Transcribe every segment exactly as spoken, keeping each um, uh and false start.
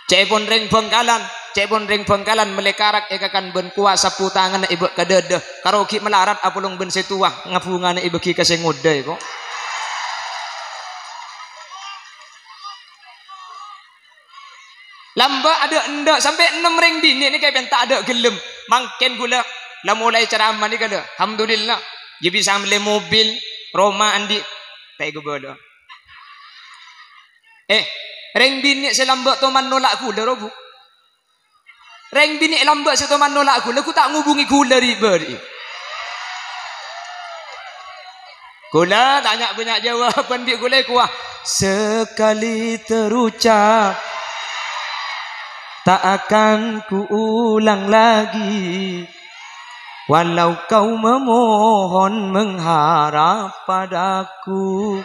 Ca'èpon rèng Bhângkalan, ca'èpon rèng Bhângkalan mellè karak èkakan bân kowa sappo tanganna èbâ' ka dâdâ, karo ghi' malarat apolong bân sè towa, ngabhungana èbâghi ka sè ngodâ, ko'. Lambâ' adâ' endâ' sampè' ennem rèng binè' nèka èpènta adâ' ghellem. Mangkèn ghulâ la molaè ceramah nèka, lho. Alhamdulillah. Jiyâ bisa mellè mobil, roma andi', ta' èghâbâlâ. Eh, rèng binè' sè lambâ' toman nolak ghulâ, ro, Bu? Rèng binè' lambâ' sè toman nolak ghulâ, ghu ta' ngobungè ghulâ ri'-bâri'i. Ghulâ ta' nya', bânnya' jawaban bi' ghulâ kowa. Sekali terucap, tak akan kuulang lagi. Walau kau memohon mengharap padaku,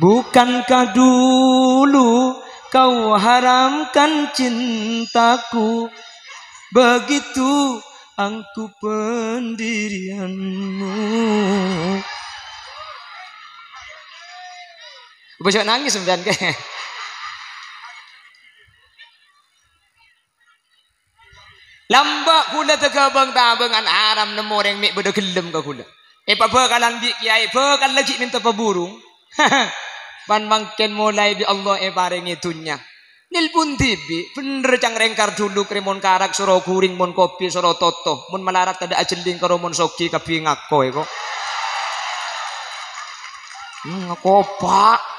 bukankah dulu kau haramkan cintaku? Begitu angku pendirianmu. Bâjâ nangès sampèyan, kè? Lambâ' ghulâ tagâbâng-tabângan, aram nemmo orèng mè' bâdâ ghellem ka ghulâ. Èpabhâkalan bi' kèyaè, bhâkal laghi' mènta paburung. Pan mangkèn molaè bi' Allah èparèngè dhunnya. Nèlpon dhibi', bhender cang rèng kardhulu, krè mon karak soro ghuring, mon kopi soro toto, mon malarat tadâ' ajhelling, karo mon soghi kabbhi ngakoè, ko'. Hmm, ngako, Pak.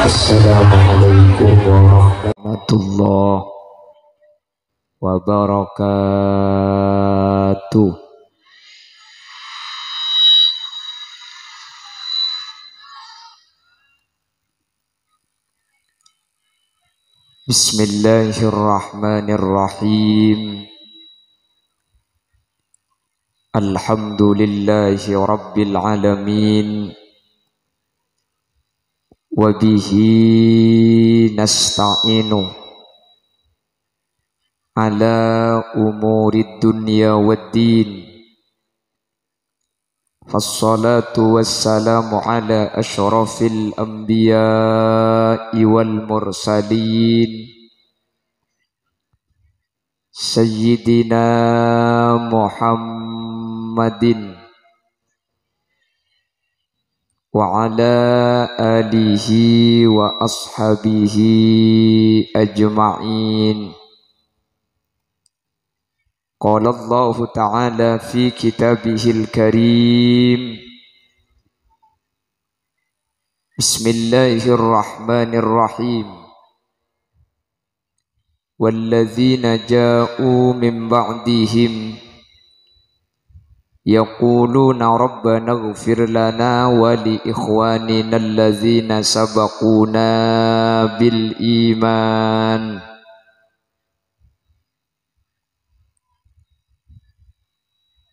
Assalamualaikum warahmatullahi wabarakatuh. Bismillahirrahmanirrahim. Alhamdulillahi rabbil alamin. Wa bihi nasta'inu ala umurid dunya wad din. Fassalatu wassalamu ala asyrafil anbiya'i wal mursalin, Sayyidina Muhammadin wa ala alihi wa ashabihi ajma'in. Qala Allahu ta'ala fi kitabihil karim, Bismillahirrahmanirrahim. Walladzina ja'u min ba'dihim yaquluna rabbana ighfir lana wa li ikhwanina alladzina sabaquna bil iman.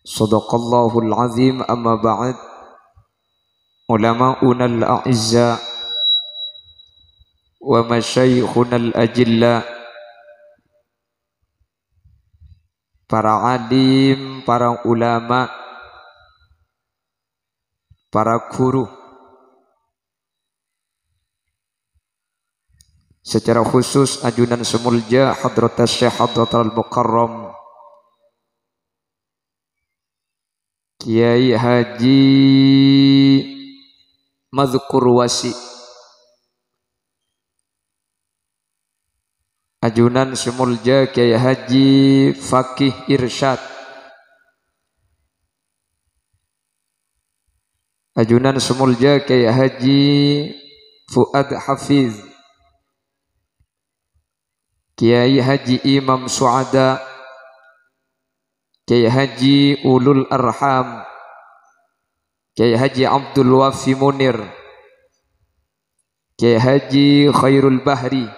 Shadaqallahul azim, amma ba'd. Ulama'unal a'izza wa masyayikhunal ajilla, para alim, para ulama, para guru, secara khusus ajunan sè molja Hadratus Syekh Hadratal Mukarram Kiai Haji Mazkur Wasi. Ajunan sè molja Kiai Haji Fakih Irsyad. Ajunan sè molja Kiai Haji Fuad Hafiz. Kiai Haji Imam Suada, Kiai Haji Ulul Arham, Kiai Haji Abdul Wafi Munir, Kiai Haji Khairul Bahri,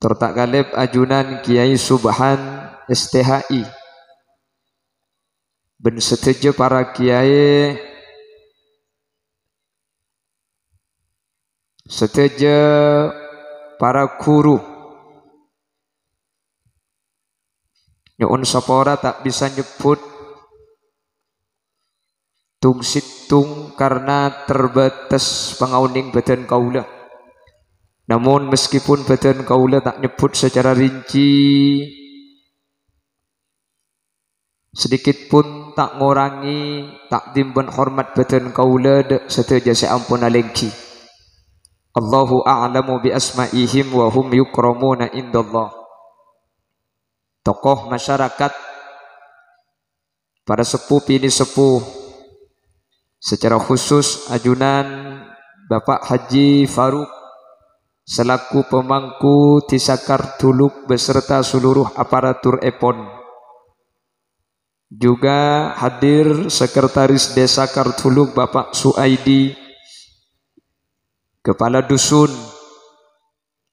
tor ta' kalèp ajunan Kiai Subhan S T H I, bân sadhâjâ para kiai, sadhâjâ para guru, Nyo'on sapora ta' bisa nyebbhut tung-sèttong karna terbatas pangaonèng bhâdhân kaulâ. Namon, meskipun bhâdhân kaulâ ta' nyebbhut sacara rinci, sedikit pun ta' ngorangè ta'dhim bân hormat bhâdhân kaulâ dâ' sadhâjâ sè ampon alèngghi. Allahu a'lamu bi asma'ihim wa hum yukramuna indallah. Tokoh masyarakat, para seppo binè' seppo, secara khusus ajunan Bapak Haji Faruk selaku pemangku Desa Karduluk beserta seluruh aparatur èpon. Juga hadir Sekretaris Desa Karduluk, Bapak Suaidi, Kepala Dusun,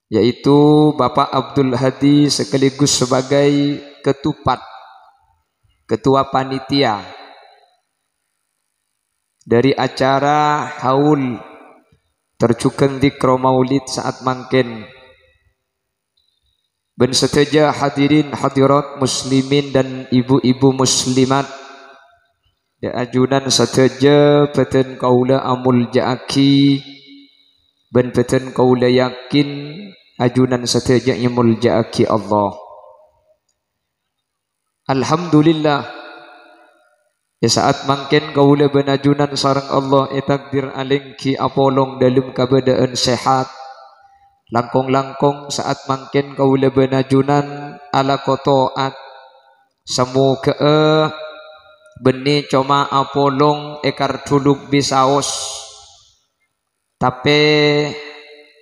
yaitu Bapak Abdul Hadi sekaligus sebagai ketupat, ketua panitia dari acara haul terjugan dzikra maulid saat mangkèn. Bân sadhâjâ hadirin hadirat muslimin dan ibu-ibu muslimat, dâ' ajunan sadhâjâ bhâdhân kaulâ amolja'aghi, bân bhâdhân kaulâ yakin ajunan sadhâjâ èmolja'aghi Allah. Alhamdulillah, è sa'at mangkèn kaulâ bân ajunan sareng Allah ètakdir alèngghi apolong dâlem kabâdâ'ân sehat. Langkong-langkong sa'at mangkèn kaulâ bân ajunan alako to'at. Samoghâ'â bânnè coma apolong è Karduluk bisaos. Tapè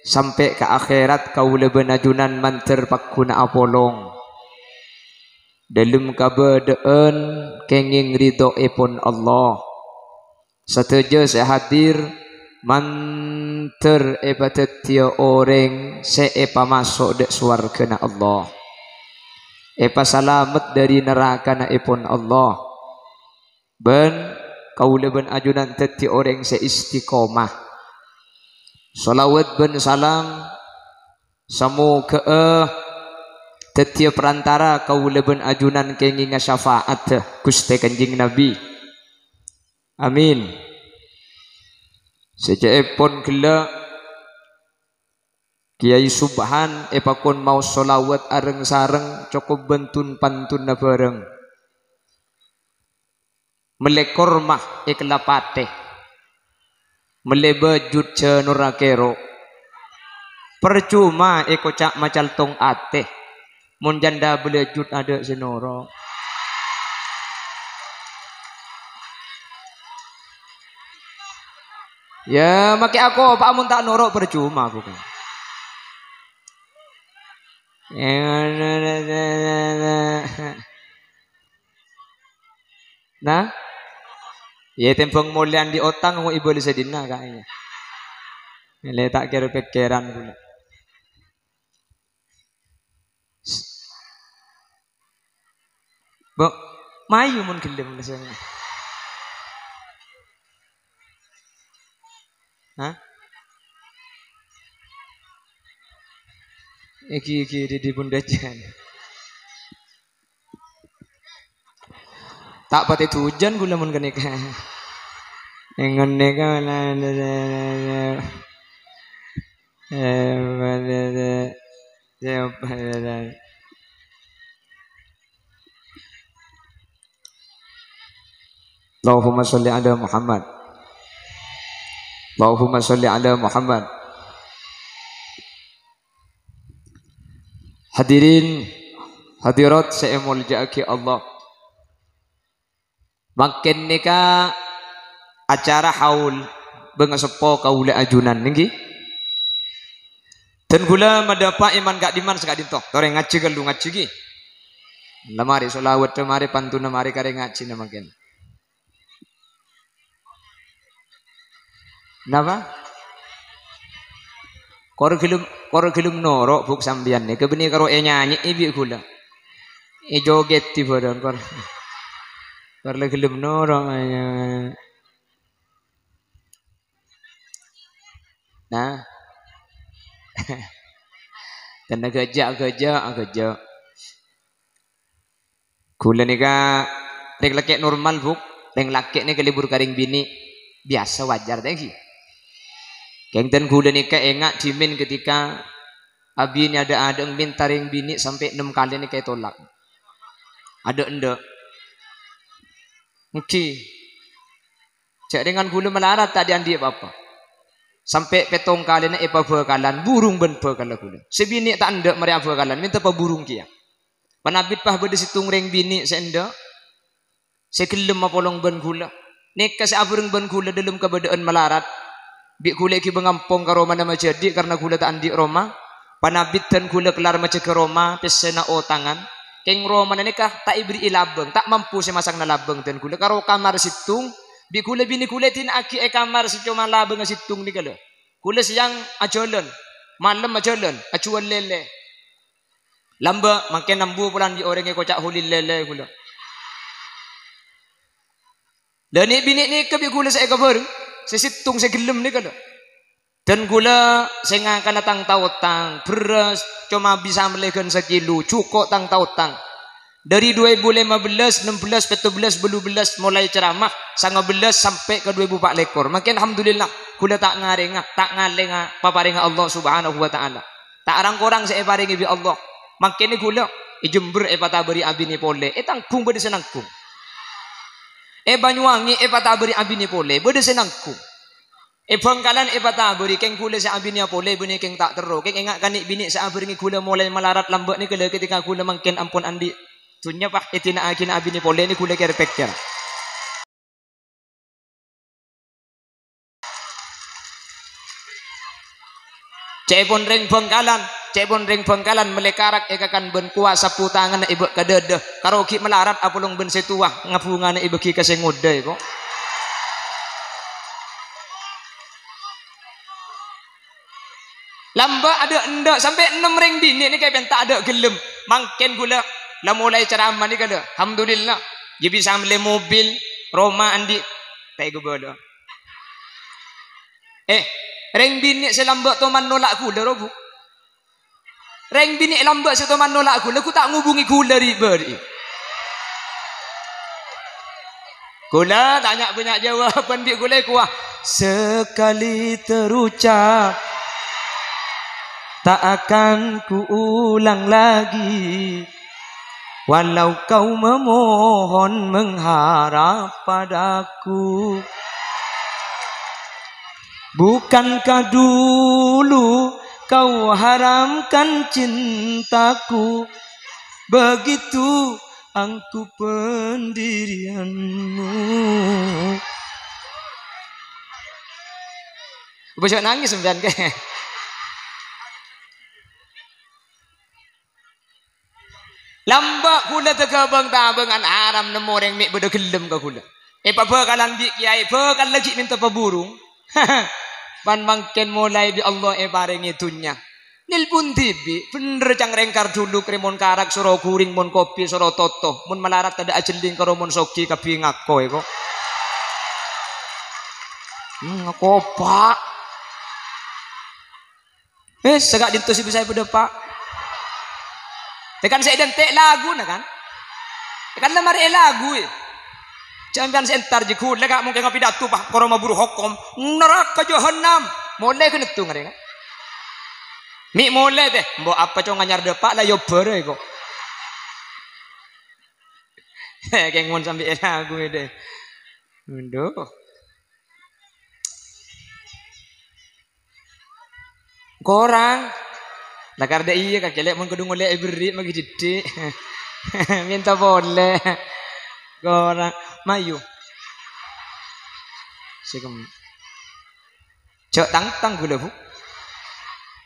sampè' ka akhèrat kaulâ bân ajunan mandhâr pagghun apolong. Dâlem kabâdâ'ân kèngèng ridhoèpon Allah. Sadhâjâ sè hadir mandhâr èpadhâddhiyâ orèng sè èpamaso' dâ' sowarghâna Allah. Èpasalamet dâri narakanaèpon Allah. Bân kaulâ bân ajunan dhâddhi orèng sè istiqomah. Shalawat bân salam samoghâ'â dhâddhiyâ parantara kaulâ bân ajunan kèngènga syafa'addhâ Ghustè Kanjeng Nabi. Amin. Sè ca'èpon ghellâ', Kèyaè Subhan èpakon maos shalawat areng-sareng cokop bân tun-pantunna bhâreng. Mellè korma èkella patè. Mellè bâjut jhânor akèro. Parcoma èkoca' macaltong atè. Mon jhândhâ bâlâjut adâ' sè noro'. Yâ, makè akopa'a mon ta' noro' parcoma, bukan? Nah, yâ tembhâng molèyan di otang, mau ibâlessa dinna', Ka', yâ. Lè ta' kèr-pèkkèran ghulâ. Bo, mayu mon ghellem, biasanya. Hah? Iki, iki, di, di pundhâjân. Ta' patè dhujân ghulâ mon ghânèka. Èngon nèka. Allahumma sholli ala Muhammad. Allahumma sholli ala Muhammad. Hadirin hadirat sè èmoljâ'aghi Allah. Mangkèn nèka acara haul bângaseppo kaulâ ajunan, èngghi? Dân ghulâ madâpa' èman ka'dimman saka'dinto. Torè ngajhi ghâllu ngajhi, ghi. La marè shalawat, marè pantunna, marè karè ngajhina mangkèn. Napa? Kor ghellem, kor ghellem noro', Bu', sampèyan nèka bânnè karo ènyanyè'è bi' ghulâ. Èjogèdhi bhârâng, kor. Kor la ghellem noro'. Nah. Tenna ghâjâ', ghâjâ', ghâjâ'. Ghulâ nèka rèng lakè' normal, Bu'. Rèng lakè' nèka lebur ka rèng binè'. Biyasa, wajar, ta' ènggi? Kèng dân ghulâ nèka enga' dhimèn ketika abinè adâ'-adâ'eng mènta rèng binè' sampè' ennem kalè nèka ètolak. Adâ' endâ'. Ènggi. Jhâ' rèngan ghulâ malarat ta' dhi'-andhi' pa-apa. Sampè' pèttong kalèna èpabhâkalan, burung bân bhâkalla ghulâ. Sè binè' ta' endâ' marè abhâkalan, mènta paburung kèya. Panabit pas bâdâ sèttong rèng binè' sè endâ', sè ghellem apolong bân ghulâ. Nèka sè abhâreng bân ghulâ dâlem kabâdâ'ân malarat. Bi' ghulâ èghibâ ngampong ka romana majhâdi' karna ghulâ ta' andhi' roma. Panabit dân ghulâ kellar majâgâ roma, pèssèna otangan. Kèng romana nèka ta' èberri'i labâng, ta' mampu sè masangna labâng dân ghulâ. Karo kamar sèttong, bi' ghulâ binè ghulâ èdina'aghi è kamar sè coma labângnga sèttong nèka, lho. Ghulâ sèyang ajhâlân, malem ajhâlân, ajhuwâl lèlè. Lambâ', mangkèn ambu polana bi' orèng èkoca' holil lèlè ghulâ. Lha nè'-binè' nèka bi' ghulâ sè èkabhâreng, sè sèttong sè ghellem nèka, lho. Dân ghulâ sè ngakana tang ta-otang, bherrâs coma bisa mellè ghân sakilo, jhuko' tang ta-otang. Dâri dua èbu lèma bellâs, ennem bellâs, pètto bellâs, bâllu bellâs molaè ceramah, sanga bellâs sampè' ka dua èbu pa' lèkor. Mangkèn, alhamdulillah, ghulâ ta' ngarènga, ta' ngalènga paparèngnga Allah Subhanahu wa Ta'ala. Ta' rang-korang sè èparèngè bi' Allah. Mangkèn ghulâ, è Jember èpatabâri abinè polè, è Tanggung bâdâ sè nanggung. È Banyuwangi èpatabâri abinè polè, bâdâ sè nanggung. È Bangkalan èpatabâri, kèng ghulâ sè abinèa polè, bânnè kèng ta' terro. Kèng enga' ka nè'-binè' sè abhârengngè ghulâ molaè malarat lambâ' nèka, lho, ketika ghulâ mangkèn ampon andhi' dhunnya, pas èdina'aghina abinè polè nè ghulâ kèra pèkkèr. Ca'èpon rèng Bangkalan, ca'èpon rèng Bangkalan mellè karak èkakan bân kowa, sapo tanganna èbâ' ka dâdâ. Karo ghi' malarat apolong bân sè towa, ngabhungana èbâghi ka sè ngodâ, ko'. Lambâ' adâ' endâ' sampè' ennem rèng binè' nèka pènta adâ' ghellem. Mangkèn ghulâ la molaè ceramah nèka, lho. Alhamdulillah. Jiyâ bisa mellè mobil, roma andhi'. Ta' èghâbâlâ. Eh, rèng binè' sè lambâ' toman nolak ghulâ, ro, Bu. Rèng binè' lambâ' sè toman nolak ghulâ, ghu ta' ngobungè ghulâ ri'-bâri'i. Ghulâ ta' nya'-bânnya' jawaban bi' ghulâ kowa. Sekali terucap, tak akan kuulang lagi. Walau kau memohon mengharap padaku, bukankah dulu kau haramkan cintaku? Begitu angkuh pendirianmu. Bocor nangis sampèyan, kè. Lambâ' ghulâ tèghâ bâng-tabângan, aram nemmo orèng mè' bâdâ ghellem ka ghulâ. Èpabhâkalan bi' kèyaè, bhâkal laghi' mènta paburung. Pan mangkèn molaè bi' Allah èparèngè dhunnya. Nèlpon dhibi', bhendher cang rèng kardhuluk rè mon karak soro ghuring, mon kopi soro toto, mon malarat tadâ' ajhelling karo mon soghi kabbhi ngakoè, ko'. Hmm, ngako, Pa'. Wis, sè ka'dinto sè bisa èpadâpa'. Yâ kan sè èdânte' laguna kan? Yâ kan la marè èlaguè. Sampèyan sè entar jiyâ ghulâ ka' mongkèn apidato, Pa', karo maburu hokom. Naraka jahannam. Molè ghânèddhung arè kan? Mè' molè tè. Mbok apa cong anyar dâpa' la yobârâ èko. Kèng mon sambi èlaguè tè. Aduh. Korang. La kardhâ iyâ, kakè lè' mon kodhu ngolè'è berri' maghi diddhi'. Mènta polè. Korang. Mayu. Sè kem-, jhâ' tang-tang ghulâ, Bu.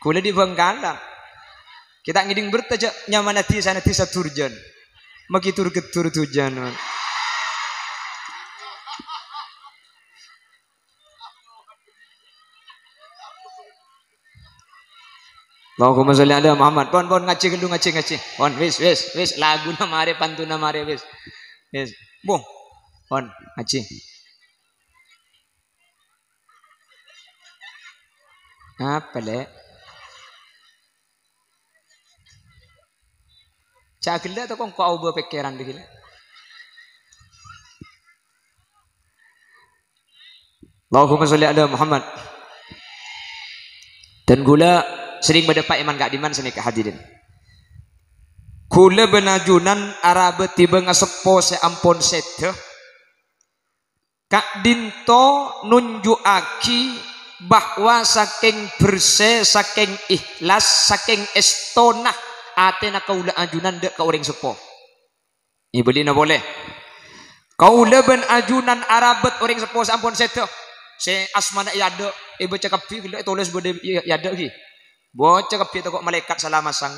Ghulâ dhi' Bangkalan. Kita ngèdhing berta jhâ' nyamana dhisa-na dhisa Durjan. Maghi dur-gheddur Durjan, mon. Allahumma sholli ala Muhammad. Pon, pon, ngajhi ghâllu, ngajhi, ngajhi. Pon, wis, wis, wis. Laguna marè, pantonna marè, wis. Wis. Pon, ngajhi. Apa, Lè'? Jhâ' ghellâ' ta' kongko aobâ pèkkèran dhika, Lè'? Allahumma sholli ala Muhammad. Dan kaulâ sering madâpa' è man ka'dimman sanèka hadirin. Kaulâ bân ajunan arabât è bângaseppo sè ampon sèdhâ. Ka'dinto nunju'aghi bahwa sakèng bersè, sakèng ikhlas, sakèng èstona atèna kaulâ ajunan dâ' ka orèng seppo. Èbâli'na polè. Kaulâ bân ajunan arabât orèng seppo sè ampon sèdhâ. Sè asmana è adâ', èbâca kabbhi ghellâ' ètolès bâdâ è adâ' ghi. Bâca kabbhi tako' malaèkat sala masang.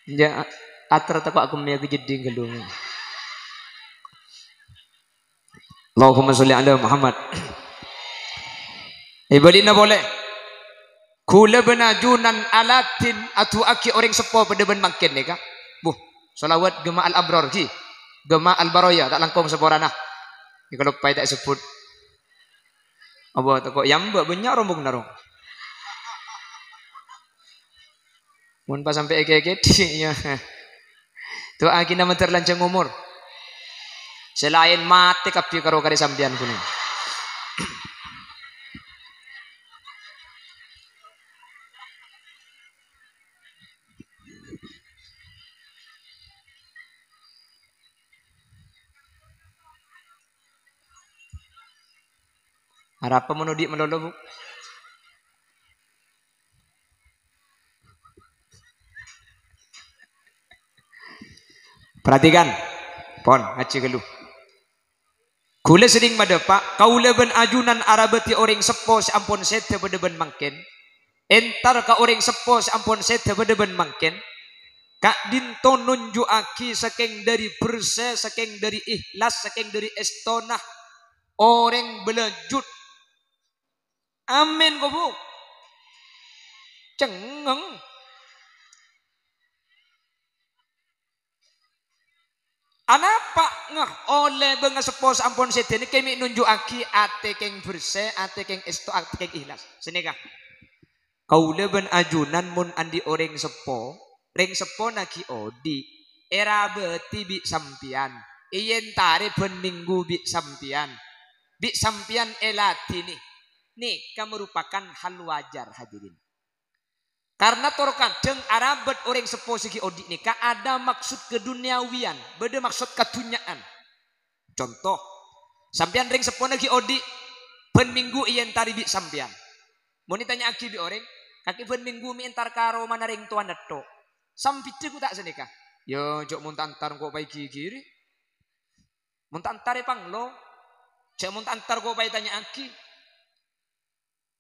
Iyâ, ater tako' akemmèya ka jeddhing ghâllu. Allahumma sholli ala Muhammad. Èbâli'na polè. Kaulâ bân ajunan aladhin adu'aaghi orèng seppo padâ bân mangkèn nèka. Buh, shalawat Gema' Al-Abror ghi. Gema' Al-Baroya ta' langkong saporana. Èkaloppaè ta' èsebbhut. Apa tako' yamba' bânnya' rombongnga ro. Mon pas sampè' èkè-èkè dhi', iyâ. Du'aaghi na mandhâr lanjhâng omor. Sè laèn matè kabbhi karo karè sampèyan ghunong. Arapa mon odi' malolo, Bu? Perhatikan. Pon, ngajhi ghâllu. Kaulâ sering madâpa', kaulâ bân ajunan arabâdhi orèng seppo sè ampon sèdhâ padâ bân mangkèn. Entar ka orèng seppo sè ampon sèdhâ padâ bân mangkèn. Ka'dinto nonjhu'aghi sakèng dâri bersè, sakèng dâri ikhlas, sakèng dâri èstona orèng bâlâjut. Amin, ko, Bu. Cengngeng. Anapa ngah ollè bângaseppo sè ampon sèdhâ nèka mè' nonjhu'aghi atè kèng bersè, atè kèng èsto, atè kèng ikhlas. Sanèka. Kaulâ bân ajunan mon andi' orèng seppo, rèng seppona ghi' odi', èrabâdhi bi' sampèyan, èyentarè bân mènggu bi' sampèyan, bi' sampèyan èladhinè. Nèka merupakan hal wajar, hadirin. Karna tor kadhâng arabât orèng seppo sè ghi' odi' nèka ada maksud keduniawiyan, bâdâ maksud kadunnya'an. Conto, sampèyan rèng seppona ghi' odi', bân mènggu èyentarè bi' sampèyan. Mon ètanya'aghi bi' orèng, "Kakè bân mènggu mè' entar ka romana rèng towana tho'?" Sambidhâ ghu ta' sanèka? "Yâ, jhâ' mon ta' entar engko' paèghighiri. Mon ta' entar èpanglo. Jhâ' mon ta' entar engko' paètanya'aghi."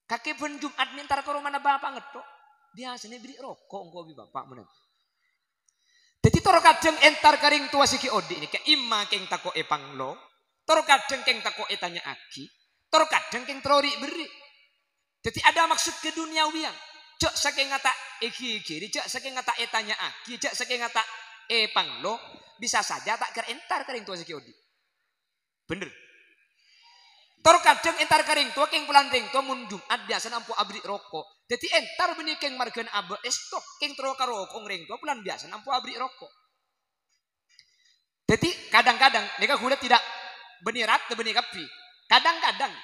Kakè bân Jum'at mè' entar ka romana bapa' ngetto'. Biyasana èberri' roko' engko' bi' bapa' mon. Dhâddhi tor kadhâng entar ka rèng towa sè ghi' odi' nèka imma kèng tako' èpanglo, tor kadhâng kèng tako' ètanya'aghi, tor kadhâng kèng terro ri'-berri'. Dhâddhi ada maksud keduniawiyan. Jhâ' sakènga ta' èghighiri, jhâ' sakènga ta' ètanya'aghi, jhâ' sakènga ta' èpanglo, bisa saja ta' kèra entar ka rèng towa sè ghi' odi'. Bhender. Tor kadhâng entar ka rèng towa, kèng polana rèng towa mon Jum'at biyasana ampo aberri' roko'. Dhâddhi entar bânnè kèng marghâna abâ' èsto, kèng terro ka roko' rèng towa polana biyasana ampo aberri' roko'. Dhâddhi kadhâng-kadhâng, nèka ghulâ tidak bânnè rata bânnè kabbhi. Kadhâng-kadhâng,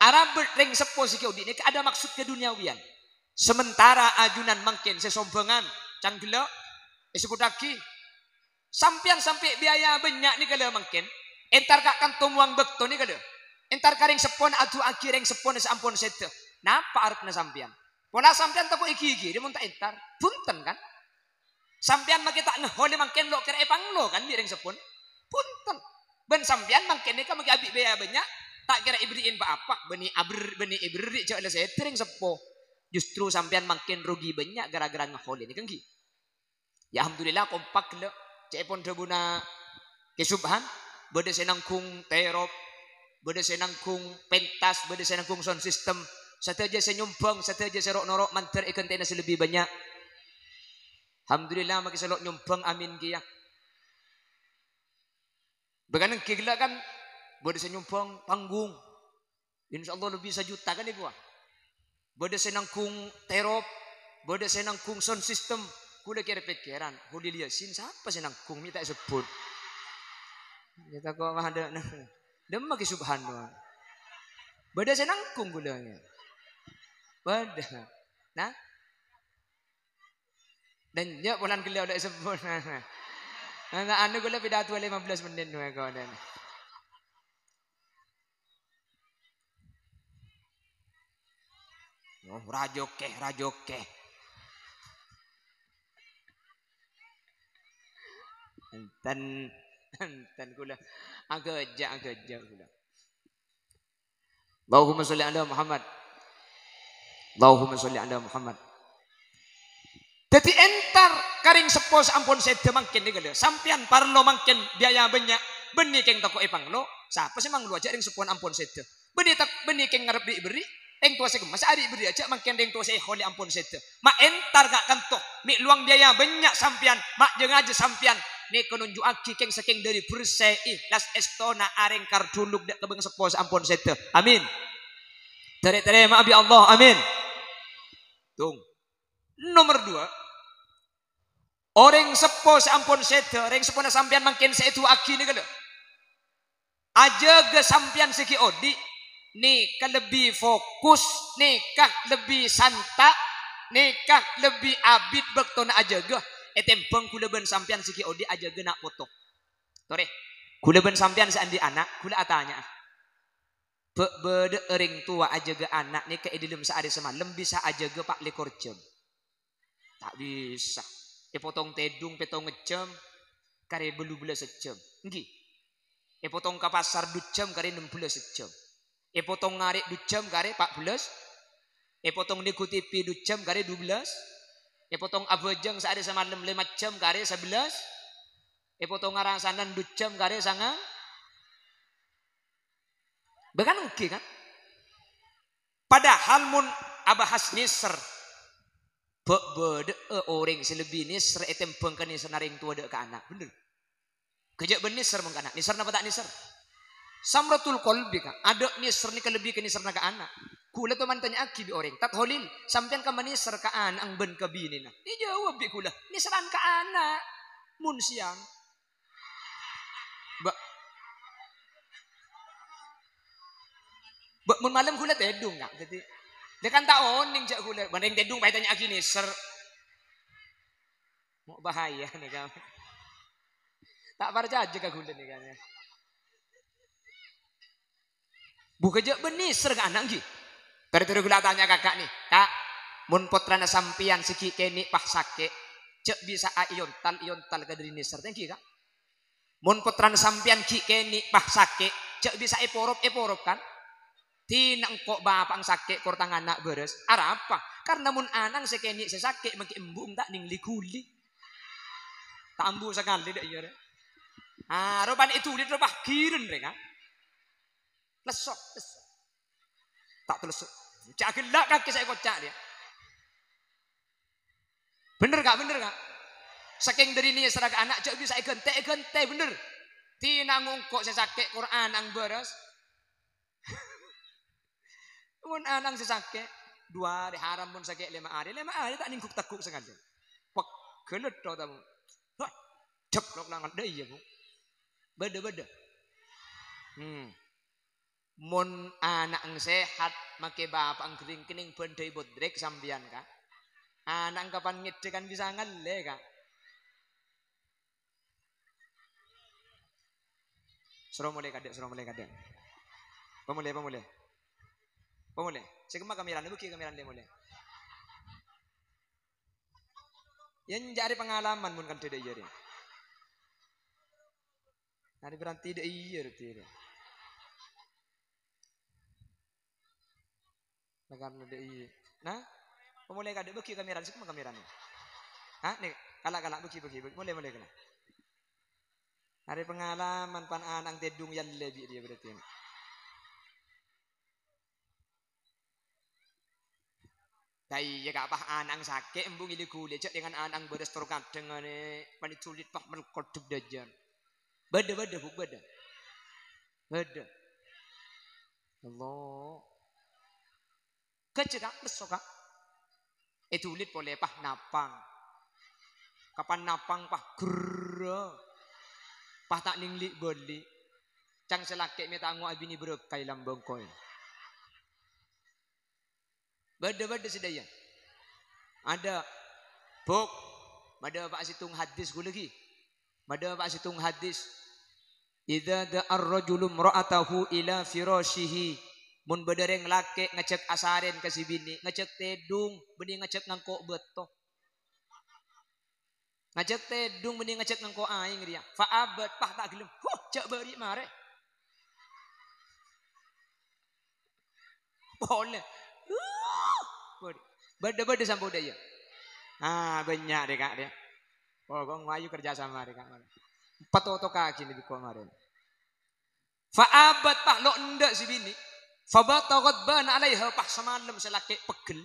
arabât rèng seppo sè ghi' odi' nèka ada maksud keduniawiyan. Sementara ajunan mangkèn sè sombhângan, can ghellâ', èsebbhuttaghi. Sampèyan sampè' biaya bânnya' nèka la mangkèn, entar ka' kanto mowang bâkto nèka la. Entar ka rèng seppona adu'aaghi rèng seppona sè ampon sèdhâ. Napa arepna sampèyan? Pola sampèyan tako' èghighiri mon ta' entar. Bhunten, kan? Sampèyan makè ta' ngaholè mangkèn lo' kèra èpanglo, kan, bi' rèng seppona? Bhunten. Bân sampèyan mangkèn nèka makè abi' biaya bânnya', ta' kèra èberri'i pa-apa, bânnè aber-, bânnè èberri' jhâ' la sèdhâ rèng seppo. Justru sampèyan mangkèn rugi bânnya' ghârâ-ghârâ ngaholè nèka, ènggi? Ya, alhamdulillah, kompak ghellâ'. Ca'èpon dhâbuna Kè Subhan, bâdâ sè nangghung terop, bâdâ sè nangghung pentas, bâdâ sè nangghung sound system. Sadhâjâ sè nyombhâng, sadhâjâ sè ro'-noro' mandhâr èghântèna sè lebbi bânnya'. Alhamdulillah, makkè sè lo' nyombhâng, amin kèya. Bhâkal ènggi ghellâ' kan, bâdâ sè nyombhâng panggung. Insyaallah lebbi sajuta kan, Ibu, ah. Bâdâ sè nangghung terop, bâdâ sè nangghung sound system. Kaulâ kèr-pèkkèran, Kholil Yasin, sapa sè nangghung, mè' ta' èsebbhut. Yâ tako' ma' adâ'. Dâmma kè subhanallah. Bâdâ sè nangghung kaulâ, yâ. Bâdâ. Nah. Dâ' iyâ polana ghellâ' ollè èsebbhut. Nah, anu kaulâ pidato lima belas menit nèka, dâ'. Oh, rajokke, rajokke. Enten, enten kaulâ. Aghâjâ', aghâjâ' kaulâ. Allahumma sholli ala Muhammad. Allahumma sholli ala Muhammad. Dâddhi entar ka rèng seppo sè ampon sèdhâ mangkèn nèka lho. Sampèyan parlo mangkèn biaya bânnya', bânnè kèng tako' èpanglo. Sapa sè manglo ajâ' rèng seppo ampon sèdhâ? Bânnè tak-, bânnè kèng ngarep ri'-berri', rèng towa sè kemma sè ari'-berri' ajâ' mangkèn rèng towa sè èholè ampon sèdhâ. Ma' entar ka' kanto, mè' lowang biaya bânnya' sampèyan, ma' jâ-ngajâ sampèyan. Nèka nonjhu'aghi kèng-sakèng dâri bersè'è las èstona arèng karduluk dâ' ka bâng seppo sè ampon sèdhâ. Amin. Tarè-tarèma'a bi' Allah. Amin. Tung. Nomer dua, orèng seppo sè ampon sèdhâ, rèng seppona sampèyan mangkèn sè èdu'aaghi nèka lho. Ajâgâ sampèyan sè ghi' odi', nèka lebbi fokus, nèka lebbi santa', nèka lebbi abit bâktona ajâgâ, ètèmbhâng kaulâ bân sampèyan sè ghi' odi' ajâgâ na' poto. Torè, kaulâ bân sampèyan sè andi' ana', kaulâ atanya'a. Bâ'-, bâdâ'â rèng towa ajâgâ ana' nèka è dâlem saarè samalem bisa ajâgâ pa' lèkor jam? Ta' bisa. Èpotong tèdung pètong jam, karè bâllu bellâs jam. Ènggi. Èpotong ka pasar du jam, karè nem bellâs jam. Èpotong ngarè' du jam, karè pa' bellâs. Èpotong nèghu T V du jam, karè du bellâs. Èpotong abhâjâng saarè samalem lèma jam, karè sabellâs. Èpotong arasanan du jam, karè sangang. Bâ' kan ènggi, kan? Padahal mon abahas nèser, bâ'-, bâdâ'â orèng sè lebbi nèser ètèmbhâng ka nèserra rèng towa dâ' ka ana'. Bhender. Ghâjâ' bân nèser mon ka ana'. Nèser napa ta' nèser? Samratul qalbi, Ka'. Adâ' nèser nèka lebbi ka nèserra ka ana'. Kaulâ toman tanya'aghi bi' orèng, "Tad Kholil, sampèyan kemma nèser ka ana'na bân ka binèna?" Èjâwâb bi' kaulâ, "Nèserran ka ana'." Mon sèyang. Bâ-, bâ-, mon malem kaulâ tèdung, Ka'. Dâddhi, dâ' kan ta' onèng jâ' kaulâ. Bânnè tèdung pas ètanya'aghi nèser. Mo' bahaya nèka. Ta' parcajâ ka kaulâ nèka. Bu ghâjâ' bân nèser ka ana' ènggi. Tarè-tarè kaulâ atanya kaka' nè, "Ka', mon pottrana sampèyan sè ghi' kènè' pas sakè', jâ' bisa'a èyontal-èyontal ka dâri nèser, ta' ènggi, Ka'? Mon pottrana sampèyan ghi' kènè' pas sakè', jâ' bisa'a èporop-èporop, kan? Dina engko' bapa'na sakè' kor tang ana' bârâs. Arapa? Karna mon ana'na sè kènè' sè sakè' mangkè embu'na ta' nèng li-ghuli." Ta' ambu sakalè dâ' iyâ, rè. Ah, ropana èduli ropa ghirèng, rè, Ka'. Lesso, lesso. Ta' tolèsso. Ca'na ghellâ' kakè sè èkoca' rèya. Bhender, Ka'? Bhender, Ka'? Sakèng dâri nèserra ka ana' jâ' bisa èghântè, èghântè, bhender. Dina engko' sè sakè' kor ana'na bârâs. Mon ana'na sè sakè', du arè haram, mon sakè' lèma arè, lèma arè ta' nèng ghuk-tegghuk sakalè. Pegghâl lèttho tamoy. Wah, jeblok langan. Dâ' iyâ, Bu. Bâdâ, bâdâ. Hmm. Mon ana'na sehat, mangkè bapa'na ghering kennèng bhândhâi bodrek sampèyan, Ka'. Ana'na kapan ngèdhâ kan bisa ngallè, Ka'. Soro molè kadâ', soro molè kadâ'. Pamolè, pamolè. Pamolè. Sè kemma kamerana, bâghi kamerana lè molè. Yâ, enjâ' arè pangalaman mon kantha dâ' iyâ rè. Arè berarti dâ' iyâ rè. Nah, karna dâ' iyâ. Nah, pamolè kadâ' bâghi kamerana, sè kemma kamerana. Ha, nè, kala', kala', bâghi, bâghi, bâghi. Molè, molè, kala'. Arè pangalaman pan ana'na tèdung yâ lè bi' rèya berarti. Ta' iyâ, Ka', pas ana'na sakè', embu' ngèlè ghulâ, jhâ' dengan ana'na bârâs tor kadhâng anè, panè sulit, pas melkot dhâk dhâjâna. Bâdâ, bâdâ, Bu', bâdâ. Bâdâ. Allah. Ghâjâ, Ka', lesso, Ka'. Èdulit polè, pas napang. Kapan napang, pas gerrâ. Pas ta' nèng li'-bâli'. Ca'na sè lakè' mè' ta' ngowa' abinè bârâkah è lambâ' engko'. Bâdâ, bâdâ sadhâjâ. Adâ'. Bu', madâpa'a sèttong hadis ghulâ ghi. Madâpa'a sèttong hadis. "Idza da'ar rajulu imra'atahu ila firasyihi." Mon bâdâ rèng lakè' ngajhâk asarèn ka sè binè', ngajhâk tèdung, bânnè ngajhâk ngangko' bâto. Ngajhâk tèdung, bânnè ngajhâk ngangko' aèng rèya. Fa abat, pas ta' ghellem. Huh, jhâ' bâri' marè. Polè. Huh, bâri'. Bâdâ-bâdâ samponna, iyâ. Ah, bânnya' rè, Ka', rè. Oh, kok ngoyu kerja sama rè, Ka'. Patotokaghi nè bi' ko' marè. Fa abat, pas lo' endâ' sè binè'. Fa bata ghadbana alaiha, pas samalem sè lakè' peggel.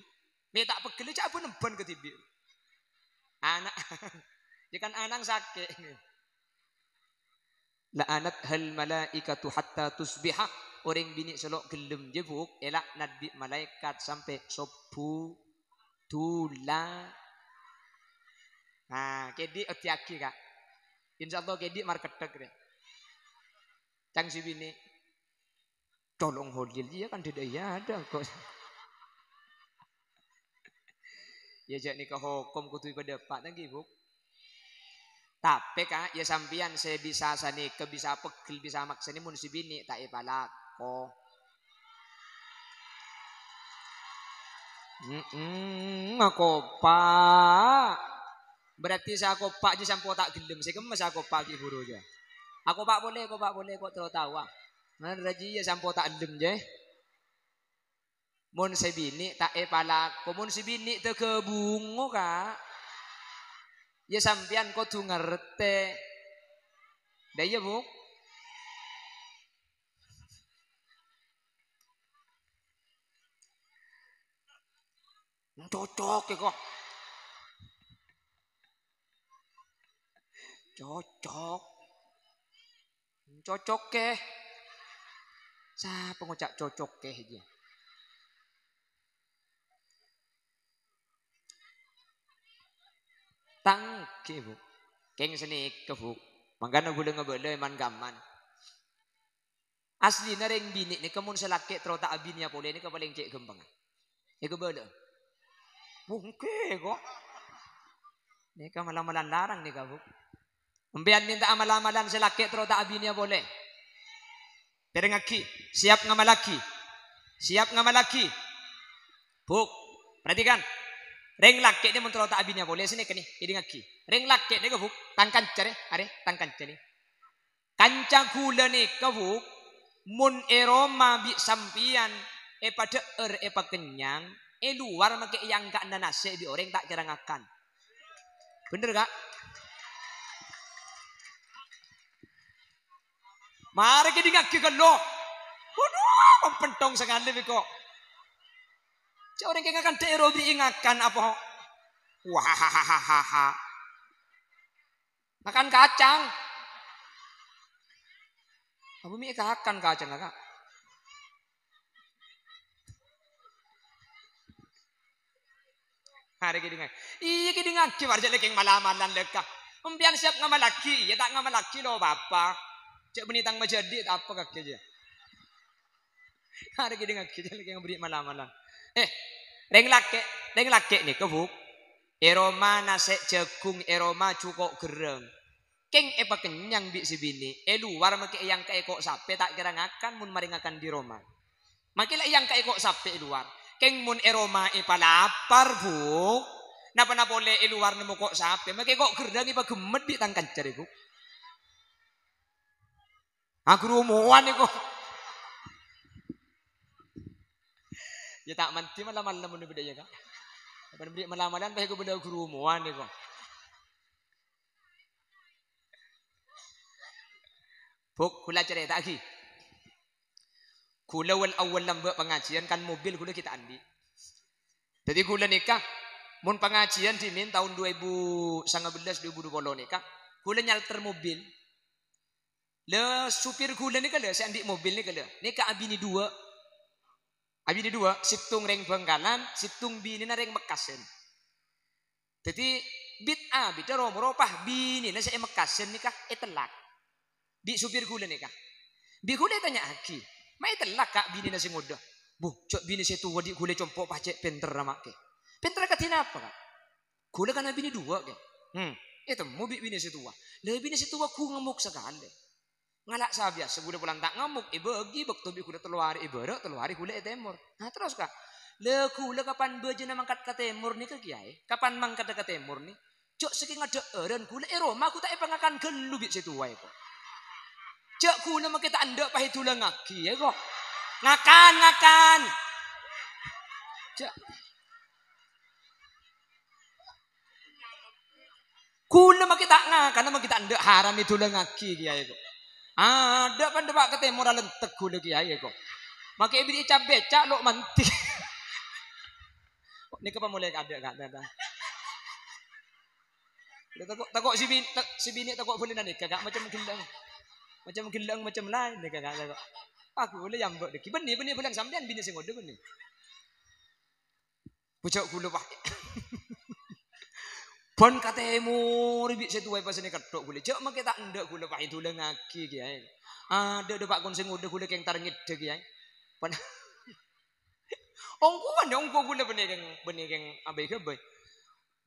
Mè' ta' peggel, jhâ' bân-emban kadhibi'. Ana', ya kan ana'na sakè'. "La'anathal malaikatu hatta tusbiha." Orèng binè' sè lo' ghellem jâ, Bu', èla'nat bi' malaèkat sampè' sobbhu dula. Nah, kèdhi' oddhiyaghi, Ka'. Insyaallah kèdhi' marketthek, rè. Ca'na sè binè', "Colong Holil, iyâ kan dhâddhâ iyâ adâ kok." Iyâ, jhâ' nèka hokom kodhu èpadâpa', ta' ènggi, Bu'? Tapè, Ka', iyâ sampèyan sè bisa sanèka, bisa peggel, bisa maksanè, mon sè binè' ta' èpalako. Mm-mm, akopa'. Berarti sè akopa' jâ sampo ta' ghellem, sè kemma sè akopa' ghi' buru jâ. Akopa' polè, akopa' polè, ko' terro taowa. Ngarajiyâ sampo ta' ellem jâ. Mon sè binè' ta' èpalako, mon sè binè' ta' ghâbungo, Ka'. Iyâ sampèyan kodhu ngartè. Dâ' iyâ, Bu'? Cocok è ko'. Cocok. Cocok è. Sapa ngoca' cocok è jâ? Ta' ènggi, Bu'. Kèng sanèka, Bu'. Mangkana ghulâ ngabâlâ è man-ghâman. Aslina rèng binè' nèka mon sè lakè' terro ta' abinèya polè nèka palèng cè' ghâmpangnga. Èkabâlâ'â. Bungkè, ko'. Nèka mala-malan larang nèka, Bu'. Sampèyan mènta'a mala-malan sè lakè' terro ta' abinèya polè. Pèrengngaghi, siap ngamallaghi. Siap ngamallaghi. Bu', perhatikan. Rèng lakè' nè mon terro ta' abinèya polè, sanèka nè, èdingngaghi. Rèng lakè' nèka, Bu', tang kanca rè, arè, tang kanca nè. Kanca ghulâ nèka, Bu', mon è roma bi' sampèyan èpadhâ'âr, èpakennyang, è lowar makè èangka'na nasè' bi' orèng ta' kèra ngakan. Bhender, Ka'? Marè kèdingngaghi ghâllu. Waduh, mampènthong sakalè bi' ko'. Jâ' orèng kèng ngakan dâ' èrobi'i ngakan apa? Wahahahaha. Ngakan kacang. Apa mè' èkakan kacang, Ka'? Arè kèdingngaghi. Iyâ, kèdingngaghi, warja lè kèng mala-malan lè, Ka'. Sampèyan siap ngamallaghi, iyâ ta' ngamallaghi lo, bapa. Cè' bânnè tang majâdi' ta' apa kakè jâ. Arè kèdingngaghi, jâ' lè kèng aberri' mala-malan. Eh, rèng lakè', rèng lakè' nèka, Bu'. È roma nasè' jhâghung, è roma jhuko' gherrâng. Kèng èpakennyang bi' sè binè', è lowar makè èangka'è ko' sapè ta' kèra ngakan mon marè ngakan dâri roma. Makè la èangka'è ko' sapè è lowar. Kèng mon è roma èpalapar, Bu'. Napa-napa polè è lowar nemmo ko' sapè, makè ko' gherrâng èpaghemmet bi' tang kanca rè, Bu'. Aghârumowan èko. Iyâ ta' mandhi mala-mala mon bâdâ iyâ, Ka'. Bân bâri' mala-malan pas èkobâlâ aghârumowan èko. Bu', ghulâ carèta'aghi. Ghulâ wal-awwal lambâ' pangajiyân kan mobil ghulâ ghi' ta' andi'. Dhâddhi ghulâ nèka, mon pangajiyân dhimèn taon dua èbu sanga bellâs, dua èbu dua puluh nèka, ghulâ nyalter mobil. La, supir ghulâ nèka, la, sè andi' mobil nèka, la, nèka abinè duwâ'. Abinè duwâ', sèttong rèng Bhângkalan, sèttong binèna rèng Mekkasân. Dhâddhi, bit-, abidhâ ro-moro pas binèna sè è Mekkasân nèka ètellak bi' supir ghulâ nèka. Bi' ghulâ ètanya'aghi, "Ma' ètellak, Ka', binèna sè ngodâ?" "Bu, jhâ' binè sè towa dhi' ghulâ compo' pajhât pènterra ma' kè." "Pènterra kadhi napa, Ka'?" "Ghulâ kan abinè duwâ', kè." "Hmm, ètemmo bi' binè sè towa." "La, binè sè towa ghu ngamok sakalè." "Ngala' sabiyasa ghulâ polana ta' ngamok, èbâghi bâkto bi' ghulâ tello arè è bârâ', tello arè ghulâ è tèmor." "Nah, terros, Ka'?" "La, ghulâ kapan bâjâna mangkat ka tèmor nèka, Kèyaè, kapan mangkaddhâ ka tèmor nè, jhâ' sakèng adhâ'ârân ghulâ è roma ghu ta' èpangakan ghâllu bi' sè towa, èko. Jhâ' ghulâ makè ta' endâ' pas èdulângaghi, èko. Ngakan, ngakan. Jhâ'." Ghulâ makè ta' ngakana, makè ta' endâ' haram èdulângaghi, Kèyaè, ko'. Adâ' pandâ' pa' ka tèmor alenteg ghulâ, Kèyaè, ko'. Makè èbèrri'i ca'-bèca' lo' mandhi. Nèka pamolè kadâ', Ka', ta', ta'. Tako', tako' si bin-, ta-, si binè tako' bhâlâna nèka, Ka', macem ghellâng. Macem ghellâng, macem laèn nèka, Ka', tako'. Aku olè yamba' dhâggi'. Bânnè, bânnè bhâlâna sampèyan binè sè ngodâ bânnè. Bâjâ' ghulâ, Pak. Bân ka tèmor bi' sè towa èpasènè ketthok ghulâ. Jhâ' makè ta' endâ' ghulâ, Pak, èdulângaghi kèyaè. Adâ', adâ', Pak, kon sè ngodâ ghulâ kèng tarèngèdhâ kèyaè. Pan-, ongghuwân, ongghu ghulâ bânnè kèng, bânnè kèng abâi-ghâbây.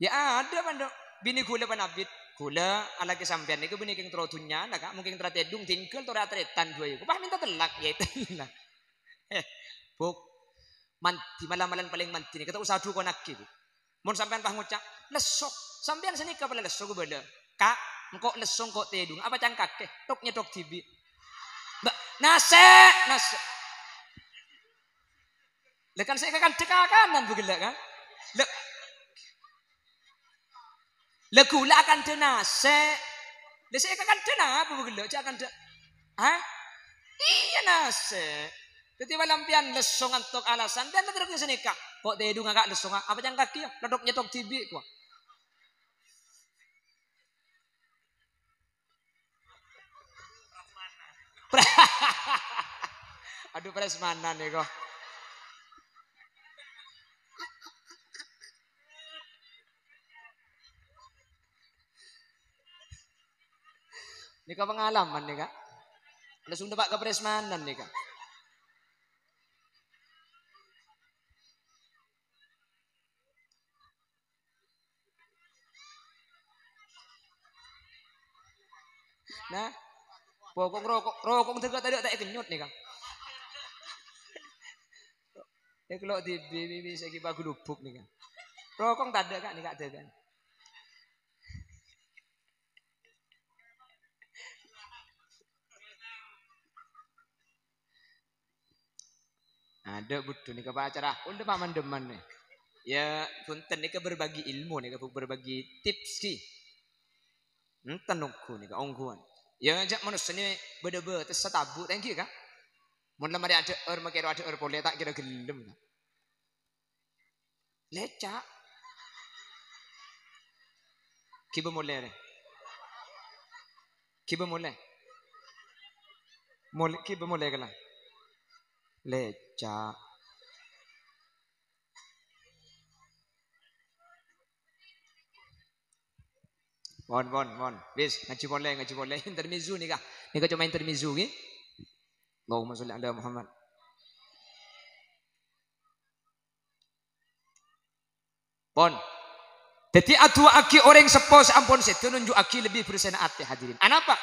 Yâ adâ', Pak, binè ghulâ pan abit. Ghulâ alakè sampèyan nèko bânnè kèng terro dhunnyana, Ka'. Mon kèng terro tèdung, tinggal torè atarètan duwâ' èko. Pas mènta tellak, yâ tellak. Eh, Buk. Mandhi, mala-malan palèng mandhi nèka ta' osa adukonaghi, Bu. Mon sampèyan pas ngoca', "Lesso." Sampèyan sanèka pala lesso kabâlâ. "Ka', engko' lesso engko' tèdung." Apa cangkaghi? Thok-nyèthok dhibi'. "Mbak, nasè', nasè'." Lah kan sè èkakandhâ kakanan, Bu, ghellâ', kan? Lah, Lah ghulâ akandhâ nasè'. Lah sè èkakandhâ napa, Bu, ghellâ'? Jhâ' akandhâ. Hah? Iyâ, nasè'. Dhâddhi, bâ' sampèyan lesso ngantok alasan, sampèyan terro sanèka. Kok tèdungnga, Ka', lessongnga? Apa cangkaghi, yâ? Lèthok-nyèthok dhibi', kowa. Adhu, prasmanan nèko. Nèka pengalaman nèka. Langsung teppa' ka prasmanan nèka. Nah, pokok roko', roko' dhâgâ' tadâ' ta' èkennyot nèka. Èkello' dhibi', bi-, bi-, saènggi pagulubuk nèka. Roko' tadâ', Ka', nèka dhâgâ'. Adâ' budhu nèka pa acara, unda pa mandhâman nè. Yâ, bhunten nèka berbagi ilmu nèka, Bu, berbagi tips ghi. Enten ongghu nèka, ongghuwân. Yâ, jhâ' manossa nè bâdâ bâtessa tabu' ta' ènggi, Ka'. Mon la marè adhâ'âr, makè ro adhâ'âr polè, ta' kèra ghellem, Ka'. Lèca'. Ghibâ molè, rè. Ghibâ molè. Mol-, ghibâ molè kala. Lèca'. Pon, pon, pon. Wis, ngajhi polè, ngajhi polè. Intermezzo nèka. Nèka coma intermezzo, ghi. Allahumma sholli ala Muhammad. Pon. Dhâddhi, adu'aaghi orèng seppo sè ampon sèdhâ nunju'aghi lebbi bersèna atè, hadirin. Anapa?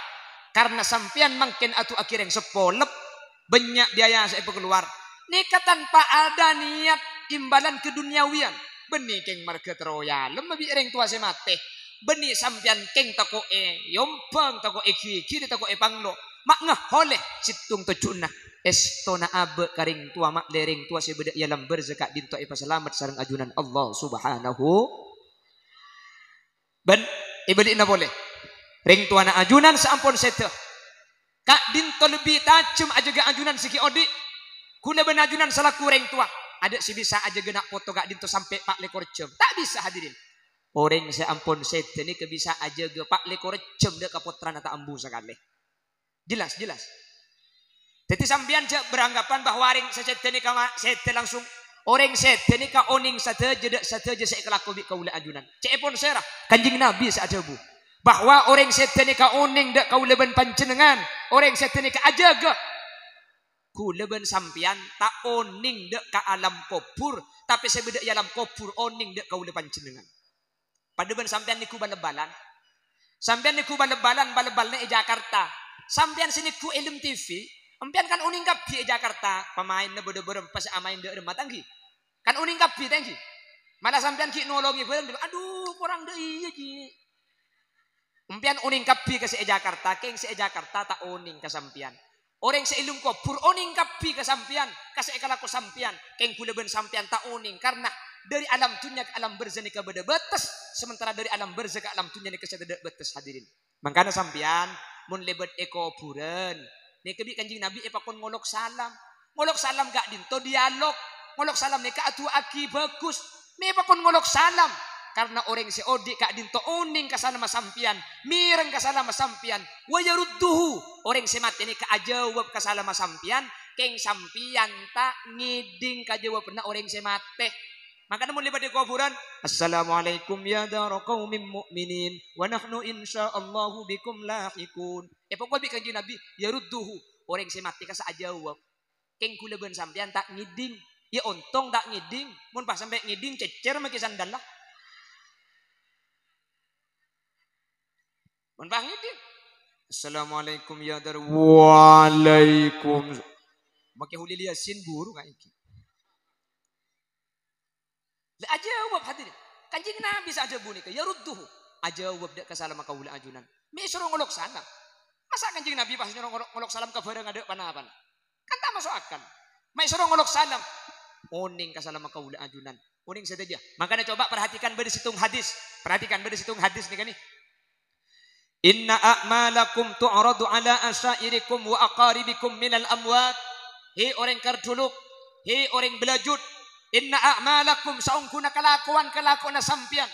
Karna sampèyan mangkèn adu'aaghi orèng seppo, lep, bânnya' biaya sè èpakalowar. Nèka tanpa ada niat imbalan keduniawiyan. Bânnè kèng marghâ terro èalem bi' orèng towa sè matè. Bânnè sampèyan kèng tako' èyombhâng, tako' èghigiri, tako' èpanglo. Ma' ngaholè sèttong tojjhuna. Èstona abâ' ka rèng towa, ma'lè rèng towa sè bâdâ è alam barzakh ka'dinto èpasalamet sareng ajunan Allah Subhanahu. Bân èbâli'na polè. Rèng towana ajunan sè ampon sèdhâ. Ka'dinto lebbi tajhem ajâgâ ajunan sè ghi' odi'. Ghulâ bân ajunan salaku rèng towa. Adâ' sè bisa ajâgâ na' poto ka'dinto sampè' pa' lèkor jam. Ta' bisa, hadirin. Orèng sè ampon sèdhâ nèka bisa ajâgâ pa' lèkor jam dâ' ka pottrana ta' ambu sakalè. Jelas, jelas. Dhâddhi sampèyan jhâ' beranggapan bahwa orèng sè sèdhâ nèka ma-, sèdhâ langsung, orèng sèdhâ nèka onèng sadhâjâ dâ' sadhâjâ sè èkalako bi' kaulâ ajunan. Ca'èpon sèra? Kanjeng Nabi sè adhâbu, bahwa orèng sèdhâ nèka onèng dâ' kaulâ bân panjhennengngan, orèng sèdhâ nèka ajâgâ. Kaulâ bân sampèyan ta' onèng dâ' ka alam kobhur, tapè sè bâdâ è alam kobhur onèng dâ' kaulâ panjhennengngan. Padâ bân sampèyan nèko bal-balan. Sampèyan nèko bal-balan, bal-balanna è Jakarta. Sampèyan sè nèko è lem T V, sampèyan kan onèng kabbhi è Jakarta, pamaènna bâdâ bârâmpa sè amaèn dâ' remma ta' ènggi. Kan onèng kabbhi ta' ènggi. Malah sampèyan ghi' nolongè bhârâng, "Adhu, korang dâ' iyâ, Ji." Sampèyan onèng kabbhi ka sè è Jakarta, kèng sè è Jakarta ta' onèng ka sampèyan. Orèng sè è lem kobhur onèng kabbhi ka sampèyan, ka sè èkalako sampèyan. Kèng kaulâ bân sampèyan ta' onèng, karna dâri alam dhunnya ka alam barzah nèka bâdâ bâtes, sementara dâri alam barzah ka alam dhunnya nèka sè tadâ' bâtes, hadirin. Mangkana sampèyan, mon lèbât è kobhurân, nèka bi' Kanjeng Nabi èpakon ngolok salam. Ngolok salam ka'dinto dialog. Ngolok salam nèka adu'aaghi bhâghus. Mè' èpakon ngolok salam. Karna orèng sè odi' ka'dinto onèng ka salamma sampèyan, mèreng ka salamma sampèyan. Wa yarudduhu, orèng sè matè nèka ajâwâb ka salamma sampèyan, kèng sampèyan ta' ngèdhing ka jâwâbânna orèng sè matè. Mangkana mon lèbât è kobhurân, "Assalamualaikum ya dara qaumin mu'minin, wa nahnu insyaallahu bikum lahiqun." Èpakon bi' Kanjeng Nabi, "Yarudduhu," orèng sè matè kassa' ajâwâb. Kèng kaulâ bân sampèyan ta' ngèdhing. Yâ ontong ta' ngèdhing. Mon pas sampè' ngèdhing, cècèr makè sandalla. Mon pas ngèdhing, "Assalamualaikum ya dar." "Waalaikum." Makè Kholil Yasin buru ka ènggi. La ajâwâb, hadirin. Kanjeng Nabi sè adhâbu nèka, "Yarudduhu." Ajâwâb dâ' ka salamma kaulâ ajunan. Mè' èsoro ngolok salam. Masa' Kanjeng Nabi pas nyoro ngolok, ngolok salam ka bhârâng adâ' pa-napana? Kan ta' maso' akal. Mè' èsoro ngolok salam. Onèng ka salamma kaulâ ajunan. Onèng sadhâjâ. Mangkana coba perhatikan bâdâ sèttong hadis. Perhatikan bâdâ sèttong hadis nèka nè. "Inna a'malakum tu'radu ala asyairikum wa aqaribikum minal amwat." He orèng kardhuluk, he orèng bâlâjut. "Inna a'malakum," saongghuna kalakowan-kalakowanna sampèyan,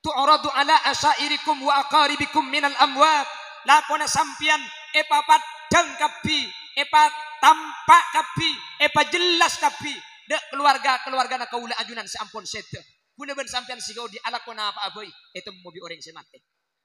"tu'radu ala asyairikum wa aqaribikum minal amwat." Lakona sampèyan èpapaddhâng kabbhi, èpatampa' kabbhi, èpajellas kabbhi dâ' kalowarga-kalowargana kaulâ ajunan sè ampon sèdhâ. Kaulâ bân sampèyan sè odi' alako napa'a bhâi, ètemmo bi' orèng sè matè.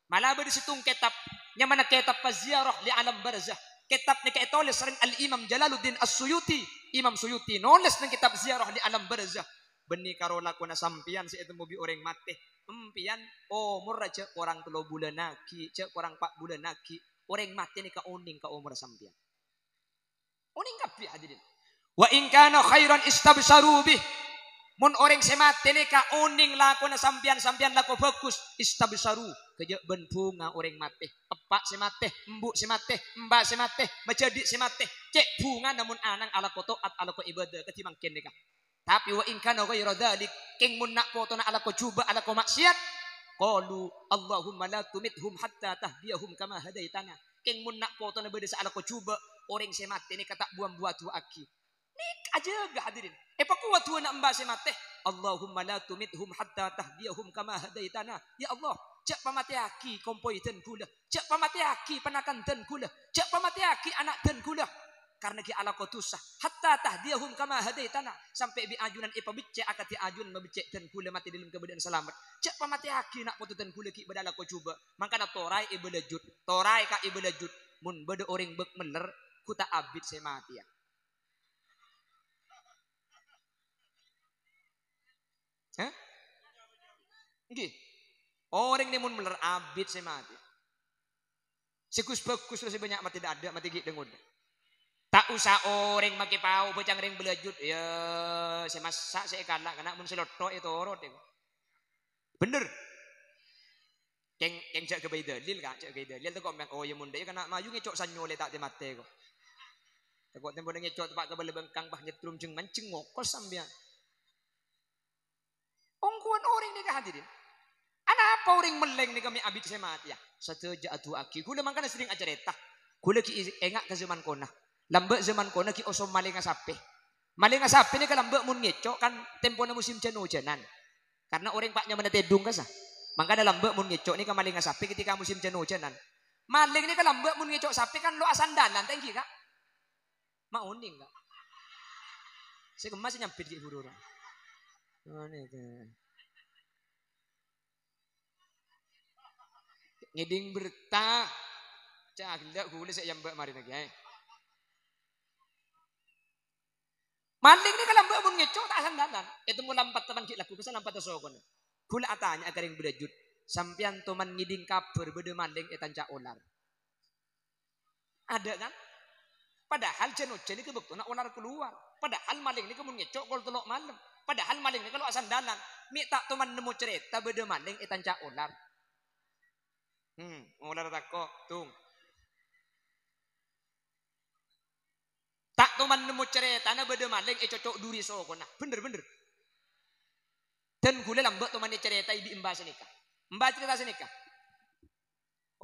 Mala bâdâ sèttong kètab, nyamana Kètab Az-Ziyarah li Alam Barzah. Kètab nèka ètolès sareng Al-Imam Jalaluddin As-Suyuti. Imam Suyuti nolès neng kètab Ziyarah li Alam Barzah. Bânnè karo lakona sampèyan sè ètemmo bi' orèng matè. Empèyan omorra jhâ' korang tello bulân aghi', jhâ' korang pa' bulân aghi'. Orèng matè nèka onèng ka omorra sampèyan. Onèng kabbhi, hadirin. "Wa in kana khairan istabsyaru bih." Mon orèng sè matè nèka onèng lakona sampèyan, sampèyan lako bhâghus, istabsyaru, kajhâ' bân bhunga orèng matè. Eppa' sè matè, embu' sè matè, emba sè matè, majhâdhi' sè matè. Cè' bhungana mon ana'na alako to'at, alako ibâdâ, kadhi mangkèn nèka. Tapè wa in kana ghaira dzalik, kèng mon na' potona alako jhubâ', alako ma'siyat, qalu, "Allahumma la tumithum hatta tahdiyahum kama hadaitana." Kèng mon na' potona bâdâ sè alako jhubâ', orèng sè matè nèka ta' bu-ambu adu'aaghi. Nèka ajâgâ, hadirin. Èpakowat du'âna emba sè matè, "Allahumma la tumithum hatta tahdiyahum kama hadaitana." Ya Allah, jhâ' pamatèyaghi kompoy dân kaulâ. Jhâ' pamatèyaghi ponakan dân kaulâ. Jhâ' pamatèyaghi ana' dân kaulâ. Karna ghi' alako dhusa. "Hatta tahdiyahum kama hadaitana." Sampè' bi' ajunan èpabeccè' akadhi ajunan mabeccè' dân kaulâ matè dâlem kabâdâ'ân salamet. Jhâ' pamatèyaghi na' poto dân kaulâ ghi' bâdâ alako jhubâ'. Mangkana toraè è bâlâjut. Toraè ka è bâlâjut. Mon bâdâ orèng bâk meller, ghu ta' abit sè matèya. Hah? Ènggi. Orèng nè mon meller abit sè matè. Sè ghus-bhâghus terros sè bânnya' matè dâ'-adâ', matè ghi' dâ-ngodâ. Ta' osa orèng makè pao bâcang rèng bâlâjut, ya, sè massa' sè èkala' kana' mon sè lotto ètorot, ya. Bhender. Kèng, kèng jhâ' ghâbây dalil, Ka', jhâ' ghâbây dalil. Tako' mèn, oh, ya, mon dâ' iyâ kana' mayu ngèco' sanyo lè ta' tè-matè, ko'. Tako' tempona ngèco' teppa' ka bâlâ bengkang, pas nyetrum jeng-manjeng ngokos sampèyan. Ongghuwân orèng nèka, hadirin. Anapa orèng mellèng nèka mè' abit sè matèya? Sadhâjâ adu'aaghi. Ghulâ mangkana serrèng acarèta. Ghulâ ghi' enga' ka zaman kona. Lambâ' zaman kona ghi' osom malènga sapè. Malèngnga sapè nèka lambâ' mon ngèco' kan tempona musim jân-ojânan. Karna orèng pa' nyamana tèdung kassa. Mangkana lambâ' mon ngèco' nèka malèngnga sapè ketika musim jân-ojânan. Malèng nèka lambâ' mon ngèco' sapè kan lo' asandalan ta' ènggi, Ka'? Ma' onèng, Ka'? Sè kemma sè nyambit ghi' buru, Ka'. Anèka. Ngèdhing berta. Ca' ghellâ' ghulâ sè èyambâ' marèna, Kèyaè. Malèng nèka lambâ' mon ngèco' ta' asandalan. Ètemmo lampadhâ ghi' lagghu kassa lampadhâ sokona. Ghulâ atanya'a ka rèng bârâjut, "Sampèyan toman ngèdhing kabhâr bâdâ malèng è tanca' olar?" Adâ', kan? Padahal jân-ojân nèka bâktona olar kalowar. Padahal malèng nèka mon ngèco' kol tello' malem. Padahal malèng nèka lo' asandalan. Mè' ta' toman nemmo carèta bâdâ malèng è tanca' olar. Hmm, olar tako', tung. Ta' toman nemmo carètana bâdâ malèng ècoco' dhuri sokona. Bhender, bhender. Dan ghulâ lambâ' toman ècarètaè bi' emba sanèka. Emba carèta sanèka.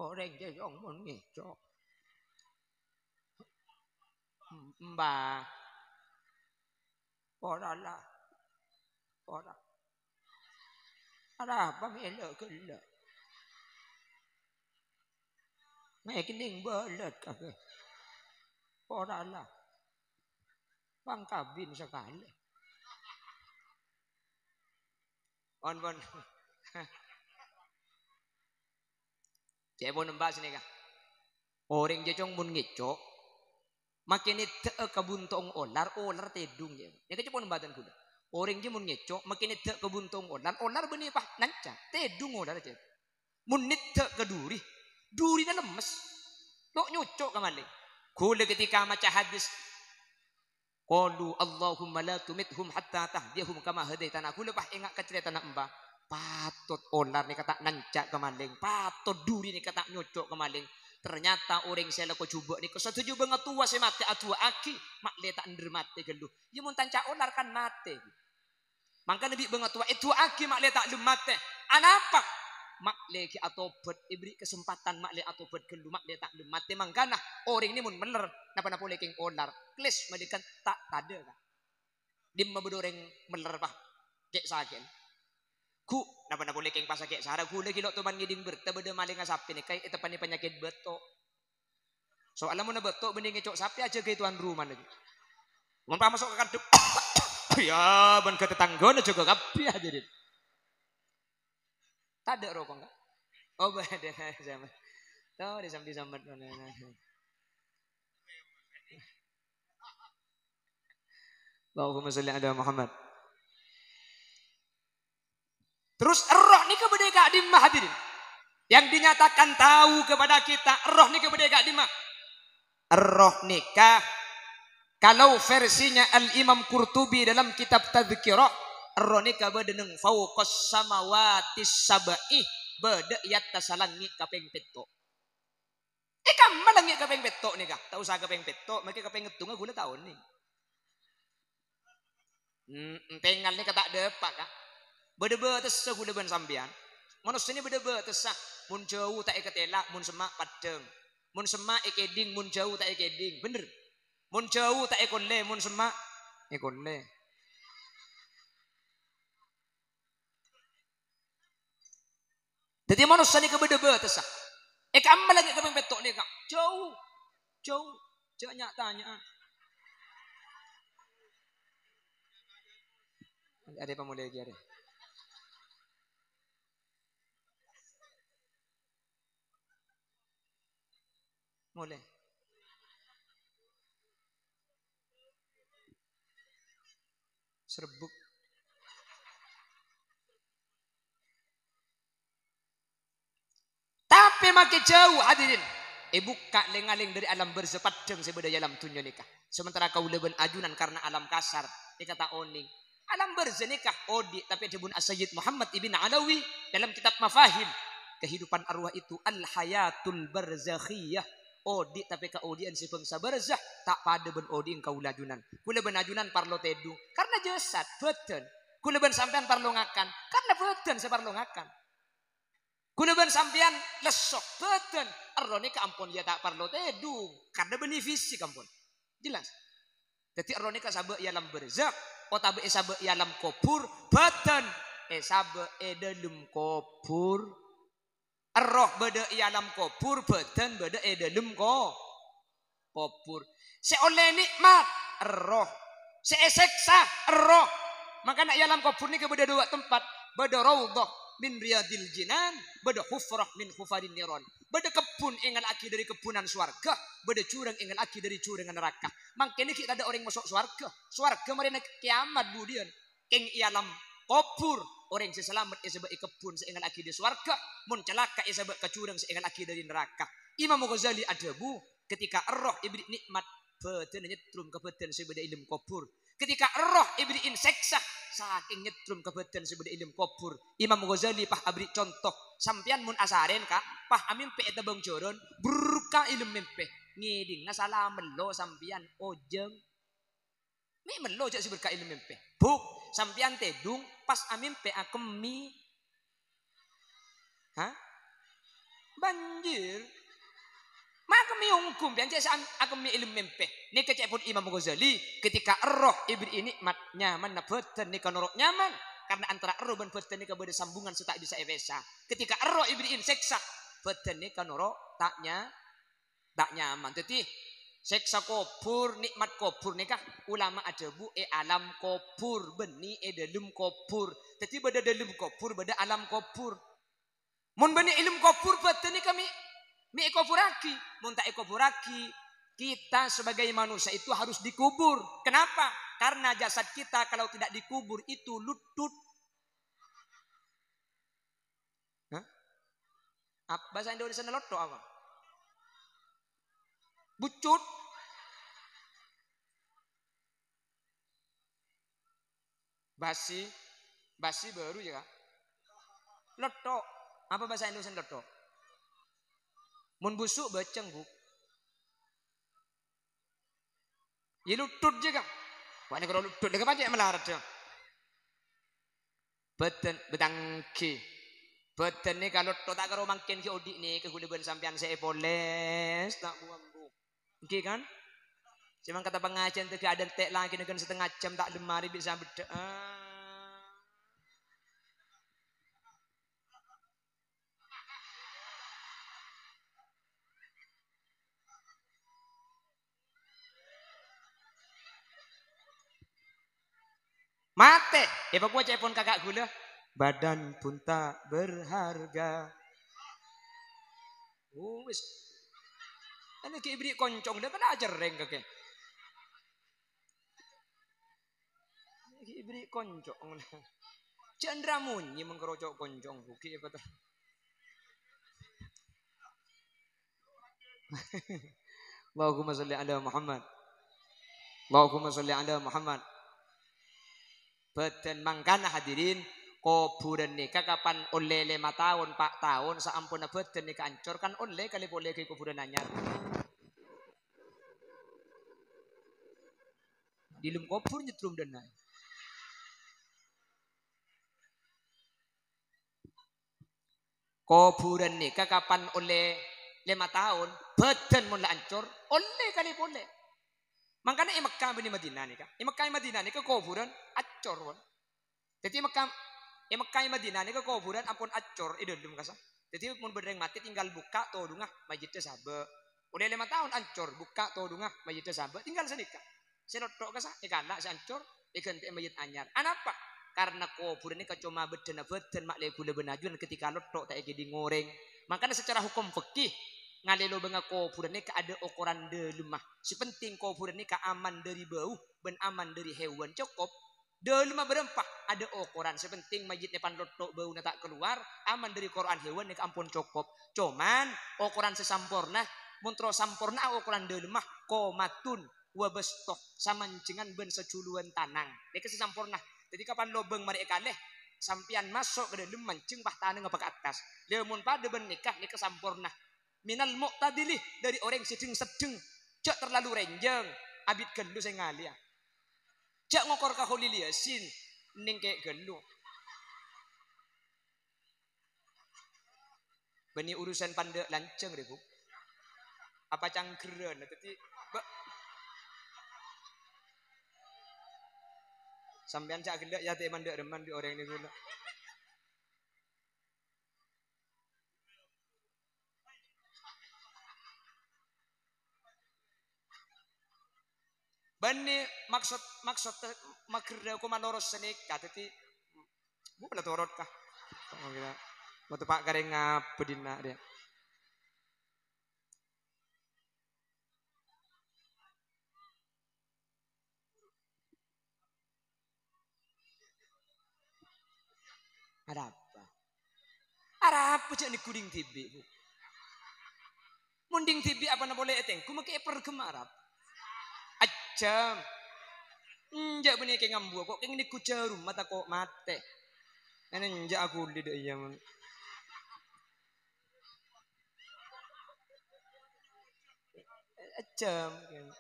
Orèng Cècong mon ngèco'. Emba. Ora la. Ora. Arapa mè' ghellâ'-ghellâ'? Mè' kènèng bâlât kabhâ. Ora la. Pangkabin sakalè. Pon, pon. Ca'èpon emba sanèka. Orèng Cècong mon ngèco', makè neddhâ'â ka bunto'na olar, olar tèdung, ya. Nèka ca'èpon emba dân ghulâ. Orèng jâ mon ngèco', makè neddhâ' ka bunto'na olar, olar bânnè pas nanca', tèdung olar, ca'èpon. Mon neddhâ' ka dhuri, dhurina lemmes. Lo' nyoco' ka malèng. Ghulâ ketika maca hadis, qalu, "Allahumma la tumithum hatta tahdiyahum kama hadaitana." Ghulâ pas enga' ka carètana emba. Patot olar nèka ta' nanca' ka malèng. Patot dhuri nèka ta' nyoco' ka malèng. Ternyata orèng sè alako jhubâ' nèka sadhâjâ bângatowa sè matè adu'aaghi, ma'lè ta' endher matè ghâllu. Iyâ, mon tanca' olar kan matè. Mangkana bi' bângatowa èdu'aaghi ma'lè ta' lem matè. Anapa? Ma'lè ghi' atobhât, èberri' kasempatan ma'lè atobhât ghâllu, ma'lè ta' lem matè. Mangkana orèng nè mon mèller, napa-napa polè kèng olar. Kles malèkat ta' tadâ', Ka'. Dimma bâdâ orèng mèller, Pa'? Kè'-sakè'an. Ghu, napa-napa polè kèng pasakè' sara, ghulâ ghi' lo' toman ngèdhing bhertâ bâdâ malèngnga sapè nèka èteppa'è panyakèt bâto'. Soalnya mon bâto' bânnè ngèco' sapè ajâgâi towan rumana. Mon pas maso' ka kandhup, ya, bân ka tatanggâna jâgâ kabbhi ajâgâi. Tadâ' roko, Ka'? Oh, bâdâ, sama. Tuh, disambi sambat mana. Allahumma shalli ala Muhammad. Terros erroh nèka bâdâ è ka'dimma, hadirin? Yang dinyatakan tahu kepada kita, erroh nèka bâdâ è ka'dimma? Erroh nèka, kalau versinya Al-Imam Qurtubi dalam kitab Tadzkirah, erroh nèka bâdâ neng fauqas samawatis sab'i, bâdâ è attassa langngè' kapèng pètto'. È kamma langngè' kapèng pètto' nèka? Ta' osa kapèng pètto', makè kapèng ngèttongnga ghulâ ta' onèng. Hmm, entengngan nèka ta' dâpa', Ka'. Bâdâ bâtessa ghulâ bân sampèyan. Manossa nè bâdâ bâtessa. Mon jâu ta' èkatèla', mon semma' paddhâng. Mon semma' èkèdhing, mon jâu ta' èkèdhing. Bhender? Mon jâu ta' èkollè, mon semma' èkollè. Dhâddhi manossa nèka bâdâ bâtessa. È kamma langngè' kapèng pètto' nèka? Jâu. Jâu. Jhâ' nya'-tanya'an. Arè pamolè ghi' arè. Molè. Serbuk. Tapè makè jâu, hadirin. Èbukka' lèng-ngalèng dâri alam barzah paddhâng sè bâdâ è alam dhunnya nèka. Sementara kaulâ bân ajunan karna alam kasar, nèka ta' onèng. Alam barzah nèka odi', tapè dhâbuna As-Sayyid Muhammad Ibn Alawi dalam kitab Mafahim, kehidupan arwah itu al-hayatul barzakhiyah. Odi', tapè kaodi'ân sè bângsa barzah ta' padâ bân odi'na kaulâ ajunan. Kaulâ bân ajunan parlo tèdung karna jasad, bâdân. Kaulâ bân sampèyan parlo ngakan karna bâdân sè parlo ngakan. Kaulâ bân sampèyan lesso, bâdân. Erroh nèka ampon, iyâ, ta' parlo tèdung karna bânnè fisik ampon. Jelas? Dhâddhi, erroh nèka èsabâ' è alam barzakh, otabâ èsabâ' è alam kobhur, bhâdhân èsabâ' è dhâlem kobhur. Erroh bâdâ è alam kobhur, bhâdhân bâdâ è dhâlem ko-, kobhur. Sè ollè nè'mat, erroh. Sè èsèksa, erroh. Mangkana è alam kobhur nèka bâdâ duwâ' tempat. Bâdâ raudhah min riyadil jinan, bâdâ hufrah min hufarin niran. Bâdâ kebbhun èngallaghi dhâri kebbhunan sowarghâ, bâdâ jhurâng èngallaghi dhâri jhurângnga naraka. Mangkèna ghi' tadâ' orèng maso' sowarghâ. Sowarghâ marèna kèyamat budiyân. Kèng è alam kobhur, orèng sè salamet èsabâ' è kebbhun sè èngallaghi dhâri sowarghâ, mon calaka' èsabâ' ka jhurâng sè èngallaghi dhâri naraka. Imam Ghazali adhâbu, ketika erroh èberri' nè'mat, bhâdhânna nyetrum ka bhâdhân sè bâdâ è dhâlem kobhur. Ketika erroh èberri'in sèksa, sakèng nyetrum ka bhâdhân sè bâdâ è dhâlem kobhur. Imam Ghazali pas aberri' conto, sampèyan mon asarèn, Ka', pas amèmpè ètabâng jhârân, brrr, Ka', è dhâlem mèmpè. Ngèdhingnga sala mello sampèyan, ojhâng. Mè' mello jhâ' sè berkah è dhâlem mèmpè. Bu', sampèyan tèdung pas amèmpè akemmè. Hah? Banjir. Ma' akemmè ongghu, sampèyan cè' sè am-, akemmè è dhâlem mèmpè. Nèka ca'èpon Imam Ghazali, ketika erroh èberri'i nè'mat, nyamanna bhâdhân nèka noro' nyaman. Karna antara erroh bân bhâdhân nèka bâdâ sambungan sè ta' bisa èpèsa. Ketika erroh èberri'in sèksa, bhâdhân nèka noro' ta' nya-, ta' nyaman. Dhâddhi, sèksa kobhur, nè'mat kobhur nèka, ulama adhâbu è alam kobhur, bânnè è dhâlem kobhur. Dhâddhi, bâdâ dhâlem kobhur, bâdâ alam kobhur. Mon bânnè è dhâlem kobhur, bhâdhân nèka mè', mè' èkoburraghi. Mon ta' èkoburraghi, kita sebagai manusia itu harus dikubur. Kenapa? Karena jasad kita kalau tidak dikubur itu lutut. Hah? Ap-, bhâsa Indonesiana lotto' apa? Bucut. Basi. Basi baru ya, Kak. Lotto'. Apa bhâsa Indonesiana lotto'? Mon busu' bâceng, Bu. Iyâ, lutut jâ, Kak. Wah, nèka lutut, nèka pajhât malarat, yâ. Bhâdhân, bâtanggi. Bhâdhân nèka lotto' ta' karo mangkèn ghi' odi' nèka ghulâ bân sampèyan sè èpolès, ta' bu-ambu. Èngghi, kan? Sè mangkata pangajiân tèghâ adântè' lagi nèka satengnga jam ta' lem marè bisa beddhâ'â. Matè. Èpakowa ca'èpon kaka' ghulâ. Badan pun tak berharga. Oh, wis. Ana ghi' èberri' koncong, la kala acerrèng kakè. Ghi' èberri' koncong. Jhâ' ndra monyè mengkero co' koncong, Bu, ghi' apa ta? Allahumma sholli ala Muhammad. Allahumma sholli ala Muhammad. Bhâdhân mangkana, hadirin, kobhurân nèka kapan ollè lèma taon, pa' taon, saamponna bhâdhân nèka ancor, kan ollè kalè polè ka kobhurân anyar. Dhâlem kobhur nyetrum dâna. Kobhurân nèka kapan ollè lèma taon, bhâdhân mon la ancor, ollè kalè polè. Mangkana è Mekkah bân è Madinah nèka. È Mekkah è Madinah nèka kobhurân ancor, pon. Dhâddhi è Mekkah, è Mekkah è Madinah nèka kobhurân ampon ancor è dhâlem kasa. Dhâddhi mon bâdâ rèng matè tinggal bukka' todhungnga, majjiddhâ sabâ'. Ollè lèma taon ancor, bukka' todhungnga, majjiddhâ sabâ', tinggal sanèka. Sè lotto' kasa èkala', sè ancor èghântè'è mayyit anyar. Anapa? Karna kobhurân nèka coma bâddhâna bhâdhân, ma'lè ghulâ bân ajunan ketika lotto' ta' èkèdhing orèng. Mangkana secara hukum fikih, ngalè lobângnga kobhurân nèka adâ' okoran dhâlemma. Sè penting kobhurân nèka aman dhâri bâu bân aman dhâri hèwan, cokop. Dhâlemma bârâmpa adâ' okoran, sè penting mayyitna pan lotto', bâuna ta' kalowar, aman dhâri koro'an hèwan nèka ampon cokop. Coman okoran sè samporna, mon terro samporna'a okoran dhâlemma, qomatun wa bastoh, samanjhengan bân sajhuluwân tanang. Nèka sè samporna. Dhâddhi kapan lobâng marè èkalè, sampèyan maso' ka dhâlem manjheng, pas tanangnga pa ka attas. Lha mon padâ bân nèka, nèka samporna. Minal mu'tadili, dhâri orèng sè dheng-seddheng, jhâ' terlalu renjeng, abit ghâllu sè ngalèya. Jhâ' ngokor ka Kholil Yasin, nèng kè' ghâllu. Bânnè urusan pandâ' lanjhâng rè, Bu. Apa cangghârân? Dhâddhi, ba-, Sampèyan jhâ' ghellâ' ya, tè mandhâ' remman bi' orèng nèko la. Bânnè maksod, maksod maghârrâ koma loros sanèka. Dhâddhi, bu la torot ka. Mau teppa' karè ngabâ dinna' rèya. Arapa? Arapa jhâ' nèko dhing dhibi', Bu? Mon dhing dhibi' apana polè ètèngghu, makè èperghem arapa? Ajâm. Enjâ' bânnè kè ngambuwâ, kok kèng nèko jhârum, mata kok matè. Ene enjâ' aghuli dâ' iyâ, mon. Ajâm, kèng.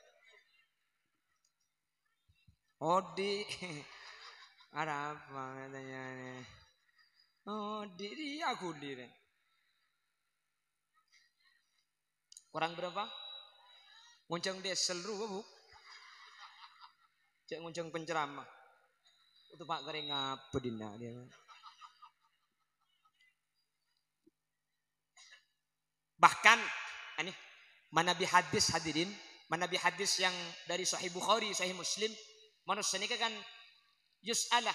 Odi'. Arapa tanyana? Odi' rèya ghuli rè. Korang berapa? Ngonjhâng diesel rowa, Bu. Cè' ngonjhâng penceramah. Itu Pak Kering ngabâ dinna' dia. Bahkan, ani, manabi hadis, hadirin, manabi hadis yang dari Sahih Bukhari, Sahih Muslim, manossa nèka kan yus'ala,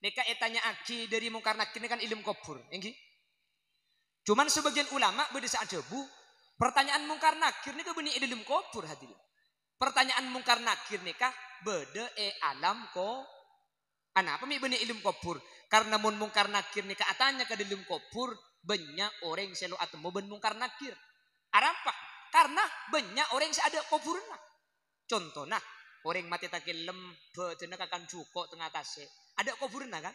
nèka ètanya'aghi dhâri Mungkar Nakir nèka kan è dhâlem kobhur, ènggi? Cuman sebagian ulama bâdâ sè adhâbu, pertanyaan Mungkar Nakir nèka bânnè è dhâlem kobhur, hadirin. Pertanyaan Mungkar Nakir nèka bâdâ è alam ko-, Anapa mè' bânnè è dhâlem kobhur? Karna mon Mungkar Nakir nèka atanya ka dhâlem kobhur, bânnya' orèng sè lo' atemmo bân Mungkar Nakir. Arapa? Karna bânnya' orèng sè adâ' kobhurânna. Contona, orèng matè takellem, bhâdhânna kakan jhuko' tengnga tasè'. Adâ' kobhurânna, kan?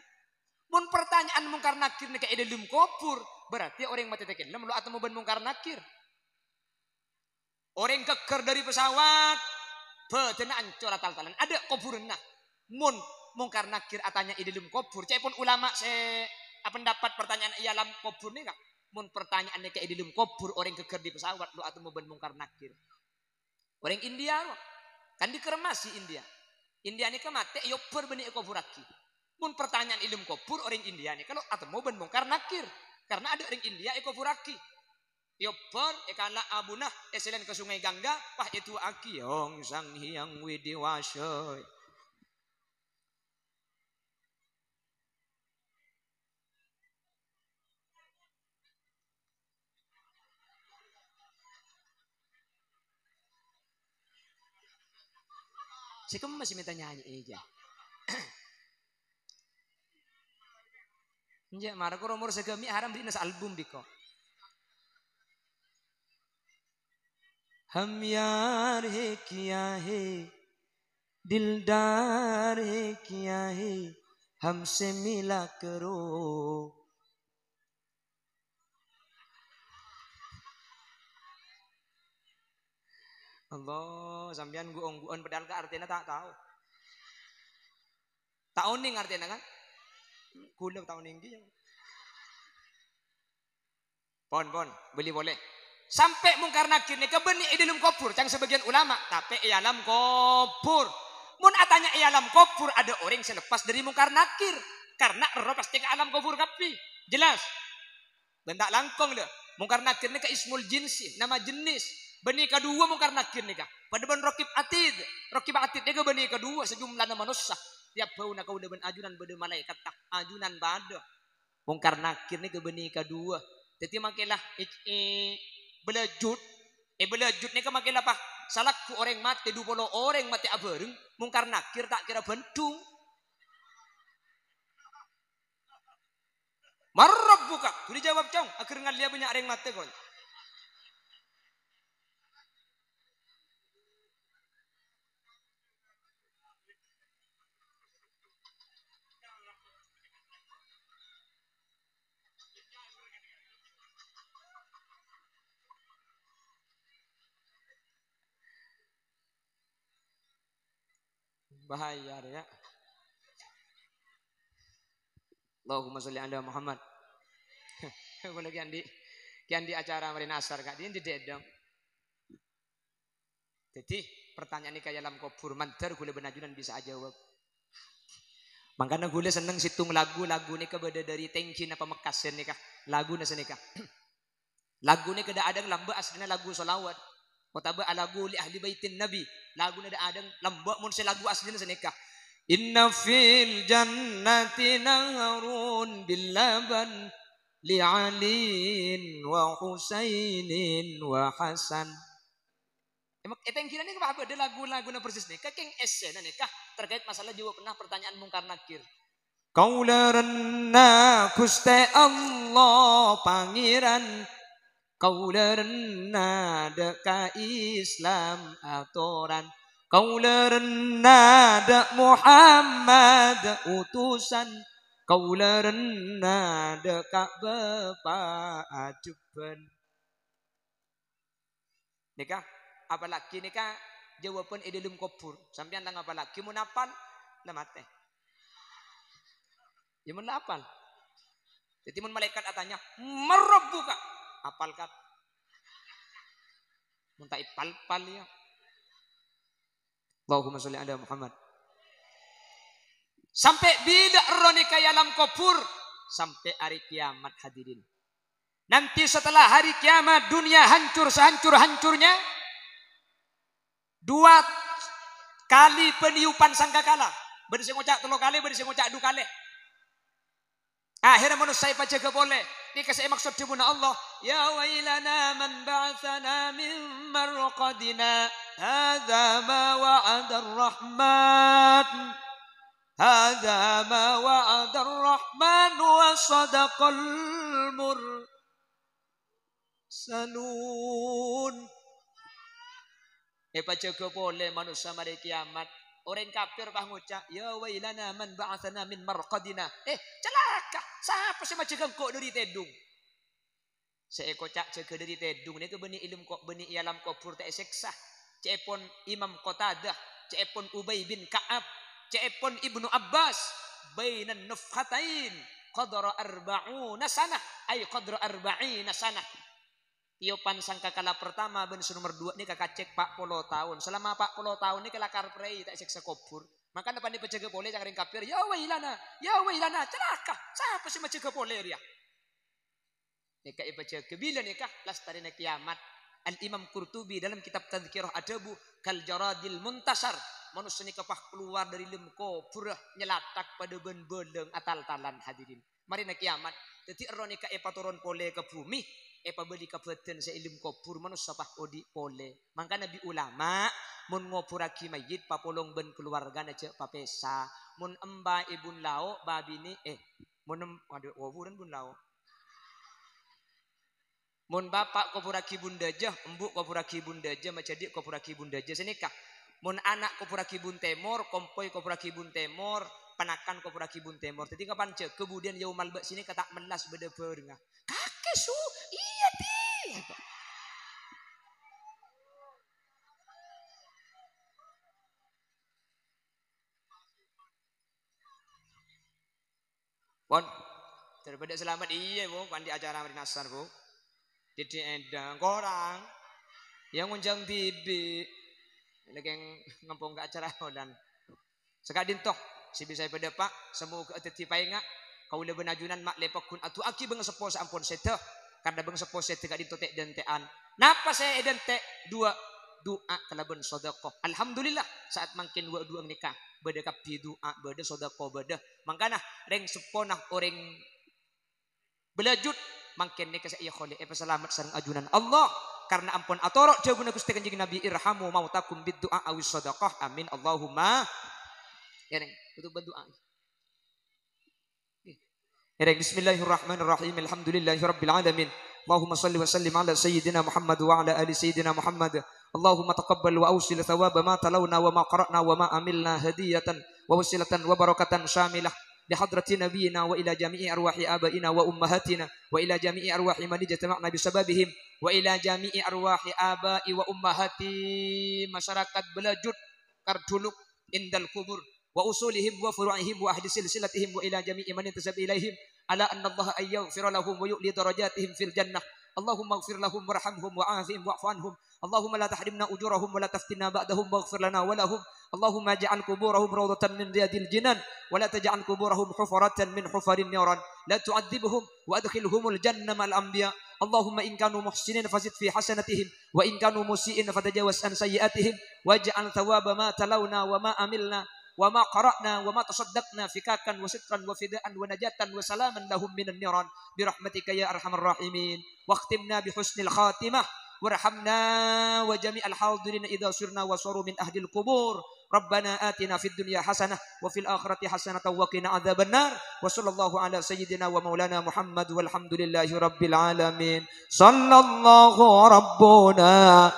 Mon partanya'an Mungkar Nakir nèka è dhâlem kobhur, berarti orèng matè takellem lo' atemmo bân Mungkar Nakir. Orèng ghâggâr dhâri pesawat, bhâdhânna ancor atal-talan. Adâ' kobhurânna. Mon Mungkar Nakir atanya è dhâlem kobhur, ca'èpon ulama sè apendapat partanya'an è alam kobhur nèka, mon partanya'an nèka è dhâlem kobhur, orèng ghâggâr dhâri pesawat lo' atemmo bân Mungkar Nakir. Orèng India rowa. Kan dikremasi India. India nèka matè èobbhâr bânnè èkobhurraghi. Mon partanya'an è dhâlem kobhur, orèng India nèka lo' atemmo bân Mungkar Nakir. Karna adâ' orèng India èkobhurraghi. Èobbhâr, èkala' abuna, èsèlèn ka Sungai Gangga, pas èdu'aaghi, "Ong Sang Hyang Widiwasa." Sè kemma sè mènta nyanyè'è, jâ. Enjâ', mara kor omor saghâmè' haram bârri'na saalbum bi' engko'. Ham yar hai kiya hai, dildar hai kiya hai, hamse mila karo. Allah, sampèyan ghu-ongghuwân padahal ka artèna ta' tao. Ta' onèng artèna, kan? Kaulâ ta' onèng kèya. Pon, pon, bâli polè. Sampè' Mungkar Nakir nèka bânnè è dhâlem kobhur, ca'na sabâgiyân ulama, tapè è alam kobhur. Mon atanya è alam kobhur, adâ' orèng sè leppas dhâri Mungkar Nakir. Karna èrrowa pastè ka alam kobhur kabbhi. Jelas? Bân ta' langkong, lho. Mungkar Nakir nèka ismul jinsi, nama jenis. Bânnè kaduwâ Mungkar Nakir nèka. Padâ bân Raqib Atid. Raqib Atid nèka bânnè kaduwâ sajumlana manossa. Tiap bâuna kaulâ bân ajunan bâdâ malaèkatta. Ajunan padâ. Mungkar Nakir nèka bânnè kaduwâ. Dhâddhi makè la è, è, bâlâjut. È bâlâjut nèka makè la, pas salagghu orèng matè, du polo orèng matè abhâreng, Mungkar Nakir ta' kèra bhândhung. "Man rabbuka?" Budi jawab, "Cong, aghâr ngallèya bânnya' rèng matè, kon." Bahaya rèya. Allahumma sholli ala Muhammad. Kaulâ kèya andi', kèya andi' acara marèna asar, Kak. Dhiyâ dhâddhi dong. Dhâddhi, pertanyaan nèka è alam kobhur, mandhâr kaulâ bân ajunan bisa ajâwâb. Mangkana ghulâ senneng sèttong lagu, lagu nèka bâdâ dâri tèngghina Pamekasan nèka. Laguna sanèka. Lagu nèka dâ'-adâ' lambâ' asllina lagu sholawat. Otabâ alagu li ahli baitin Nabi. Laguna dâ'-adâ' lambâ' mon sè lagu asllina sanèka. Inna fil jannati nahrun bil laban li Aliin wa Husainin wa Hasan. Em-, è tèngghina nèka pas bâdâ lagu-laguna persis nèka, kèng essèna nèka terkait masalah jawabanna pertanyaan Mungkar Nakir. Kaulâ rènna Ghustè Allah Pangèran, kaulâ rènna dâ' ka Islam atoran, kaulâ rènna dâ' Muhammad utusan, kaulâ rènna dâ' ka Bapa' ajhâbân. Nèka, apalagi nèka jawaban è dâlem kobhur. Sampèyan la ngapallaghi mon apal, la matè. Ya, mon la apal. Dhâddhi, mon malaèkat atanya, "Man rabbuka?" Apal, Kat. Mon ta' èpal-pal, ya. Allahumma sholli ala Muhammad. Sampè' bilâ èrro nèka è alam kobhur? Sampè' arè kiamat, hadirin. Nanti setelah hari kiamat, dunia hancur sehancur-hancurnya. Dua kali peniupan sangkakala. Bâdâ sè ngoca' tello kalè, bâdâ sè ngoca' du kalè. Akhirnya manossa èpajâgâ polè. Nèka sè èmaksod dhâbuna Allah, "Ya wailana man ba'atsana min marqadina. Hadza ma wa'adar rahman. Hadza ma wa'adar rahman wa shadaqal mursalun." Èpajâgâ polè manossa marè kiamat. Orèng kafir pas ngoca', "Ya wailana man ba'atsana min marqadina." Eh, calaka! Sapa sè majâgâ engko' dâri tèdung? Sè èkoca' jâgâ dâri tèdung nèka bânnè è alam ko-, bânnè è alam kobhur ta' èsèksa. Ca'èpon Imam Qatadah, ca'èpon Ubay bin Ka'ab, ca'èpon Ibnu Abbas, "Bainan nafkhatain qadra arba'una sanah," ay qadra arba'ina sanah. Tiupan sangkakala pertama bân sè nomer dua nèka kacèk pa' polo taon. Selama pa' polo taon nèka la karprèi ta' èsèksa kobhur. Mangkana panè pajâgâ polè ca'na rèng kafir, "Ya wailana, ya wailana, calaka! Sapa sè majâgâ polè rèya?" Nèka èpajâgâ bilâ nèka? Lastarèna kiamat. Al-Imam Qurtubi dalam kitab Tadzkirah adhâbu, "Kal jaradil muntashar." Manossa nèka pas kalowar dâri lem kobhurra nyalatak padâ bân bâlâng atal-talan, hadirin. Marèna kiamat. Dhâddhi, èrro nèka èpatoron polè ka bhumè, èpabâli ka bâdân sè è lem kobhur, manossa pas odi' polè. Mangkana bi' ulama, mon ngobhurraghi mayyit, papolong bân kalowargana jhâ' papèsa. Mon emba' è bun lao', babinè, eh, mon em-, adhu, kobhurân bun lao'. Mon bapa' kobhurraghi bun dâjâ, embu' kobhurraghi bun dâjâ, majhâdhi' kobhurraghi bun dâjâ. Sanèka, mon ana' kobhurraghi bun tèmor, kompoy kobhurraghi bun tèmor, panakan kobhurraghi bun tèmor. Dhâddhi, kapan jâgâ budiyân yaumal ba'si nèka ta' mellas bâdâ bhârengnga. Kakè su, iyâ, Ti. Pon. Dâri bâdâ salamet, iyâ, Bu, pandi acara marèna asar, Bu. Dhâddhi èdhâng, korang. Yâ ngonjhâng dhibi'. Lagi ngempong ka acara olan. Saka'dinto, sè bisa èpadâpa', samoghâ dhâddhi paènga'. Kaulâ bân ajunan ma' lè pagghun adu'aaghi bângaseppo sè ampon sèdhâ. Karna bângaseppo sèdhâ ka'dinto tè'-dântè'an. Napa sè èdântè'? Du'a, du'a kalabân sodaqoh. Alhamdulillah, sa'at mangkèn wa-, du'a nèka. Bâdâ kabbhi du'a, bâdâ sodaqoh, bâdâ. Mangkana, rèng seppona orèng bâlâjut, mangkèn nèka sè èyakholè èpasalamet sareng ajunan Allah, karna ampon atoro' dhâbuna Ghustè Kanjeng Nabi, "Irhamu mautakum bid du'a awis sadaqah." Amin. Allahumma. Ya, Neng, tutup berdoa. Nggih. Bismillahirrahmanirrahim. Alhamdulillahirabbil alamin. Allahumma shalli wa sallim ala sayyidina Muhammad wa ala ali sayyidina Muhammad. Allahumma taqabbal wa awsil thawaba ma talawna wa ma qara'na wa ma amilna hadiyatan wa wasilatan wa barakatan syamilah li hadrati nabiyyina wa ila jami'i arwahi abaina wa ummahatina wa ila jami'i arwahi man ijtama'na bi sababihim wa ila jami'i arwahi abai wa ummahati masyarakat Bâlâjut, Kardhuluk, indal kubur, wa usulihim wa furu'ihim wa ahli silsilatihim wa ila jami'i man intasab ilaihim, ala annallaha an yaghfira lahum wa yu'li darajatihim fil jannah, اللهم اغفر لهم وارحمهم وعافهم واعف عنهم. اللهم لا تحرمنا أجورهم ولا تفتنا بعدهم واغفر لنا ولهم. اللهم اجعل قبورهم روضة من رياض الجنان ولا تجعل قبورهم حفرة من حفر النيران. لا تعذبهم وأدخلهم الجنة مع الأنبياء. اللهم إن كانوا محسنين فزد في حسناتهم وإن كانوا مسيئين فتجاوز عن سيئاتهم واجعل ثواب ما تلونا وما عملنا وما قرأنا وما تصدقنا فكاكا وسترا وفداء ونجاة وسلاما لهم من النيران برحمتك يا أرحم الراحمين. واختمنا بحسن الخاتمة وارحمنا وجميع الحاضرين إذا صرنا وصاروا من أهل القبور. ربنا آتنا في الدنيا حسنة وفي الآخرة حسنة وقنا عذاب النار. وصلى الله على سيدنا ومولانا محمد والحمد لله رب العالمين. صلى الله ربنا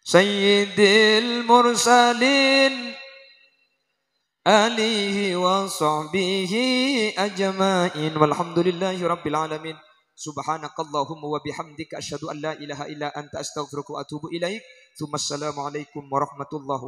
سيد المرسلين آله وصحبه أجمعين والحمد لله رب العالمين. سبحانك اللهم وبحمدك أشهد أن لا إله إلا أنت أستغفرك وأتوب إليك. ثم السلام عليكم ورحمة الله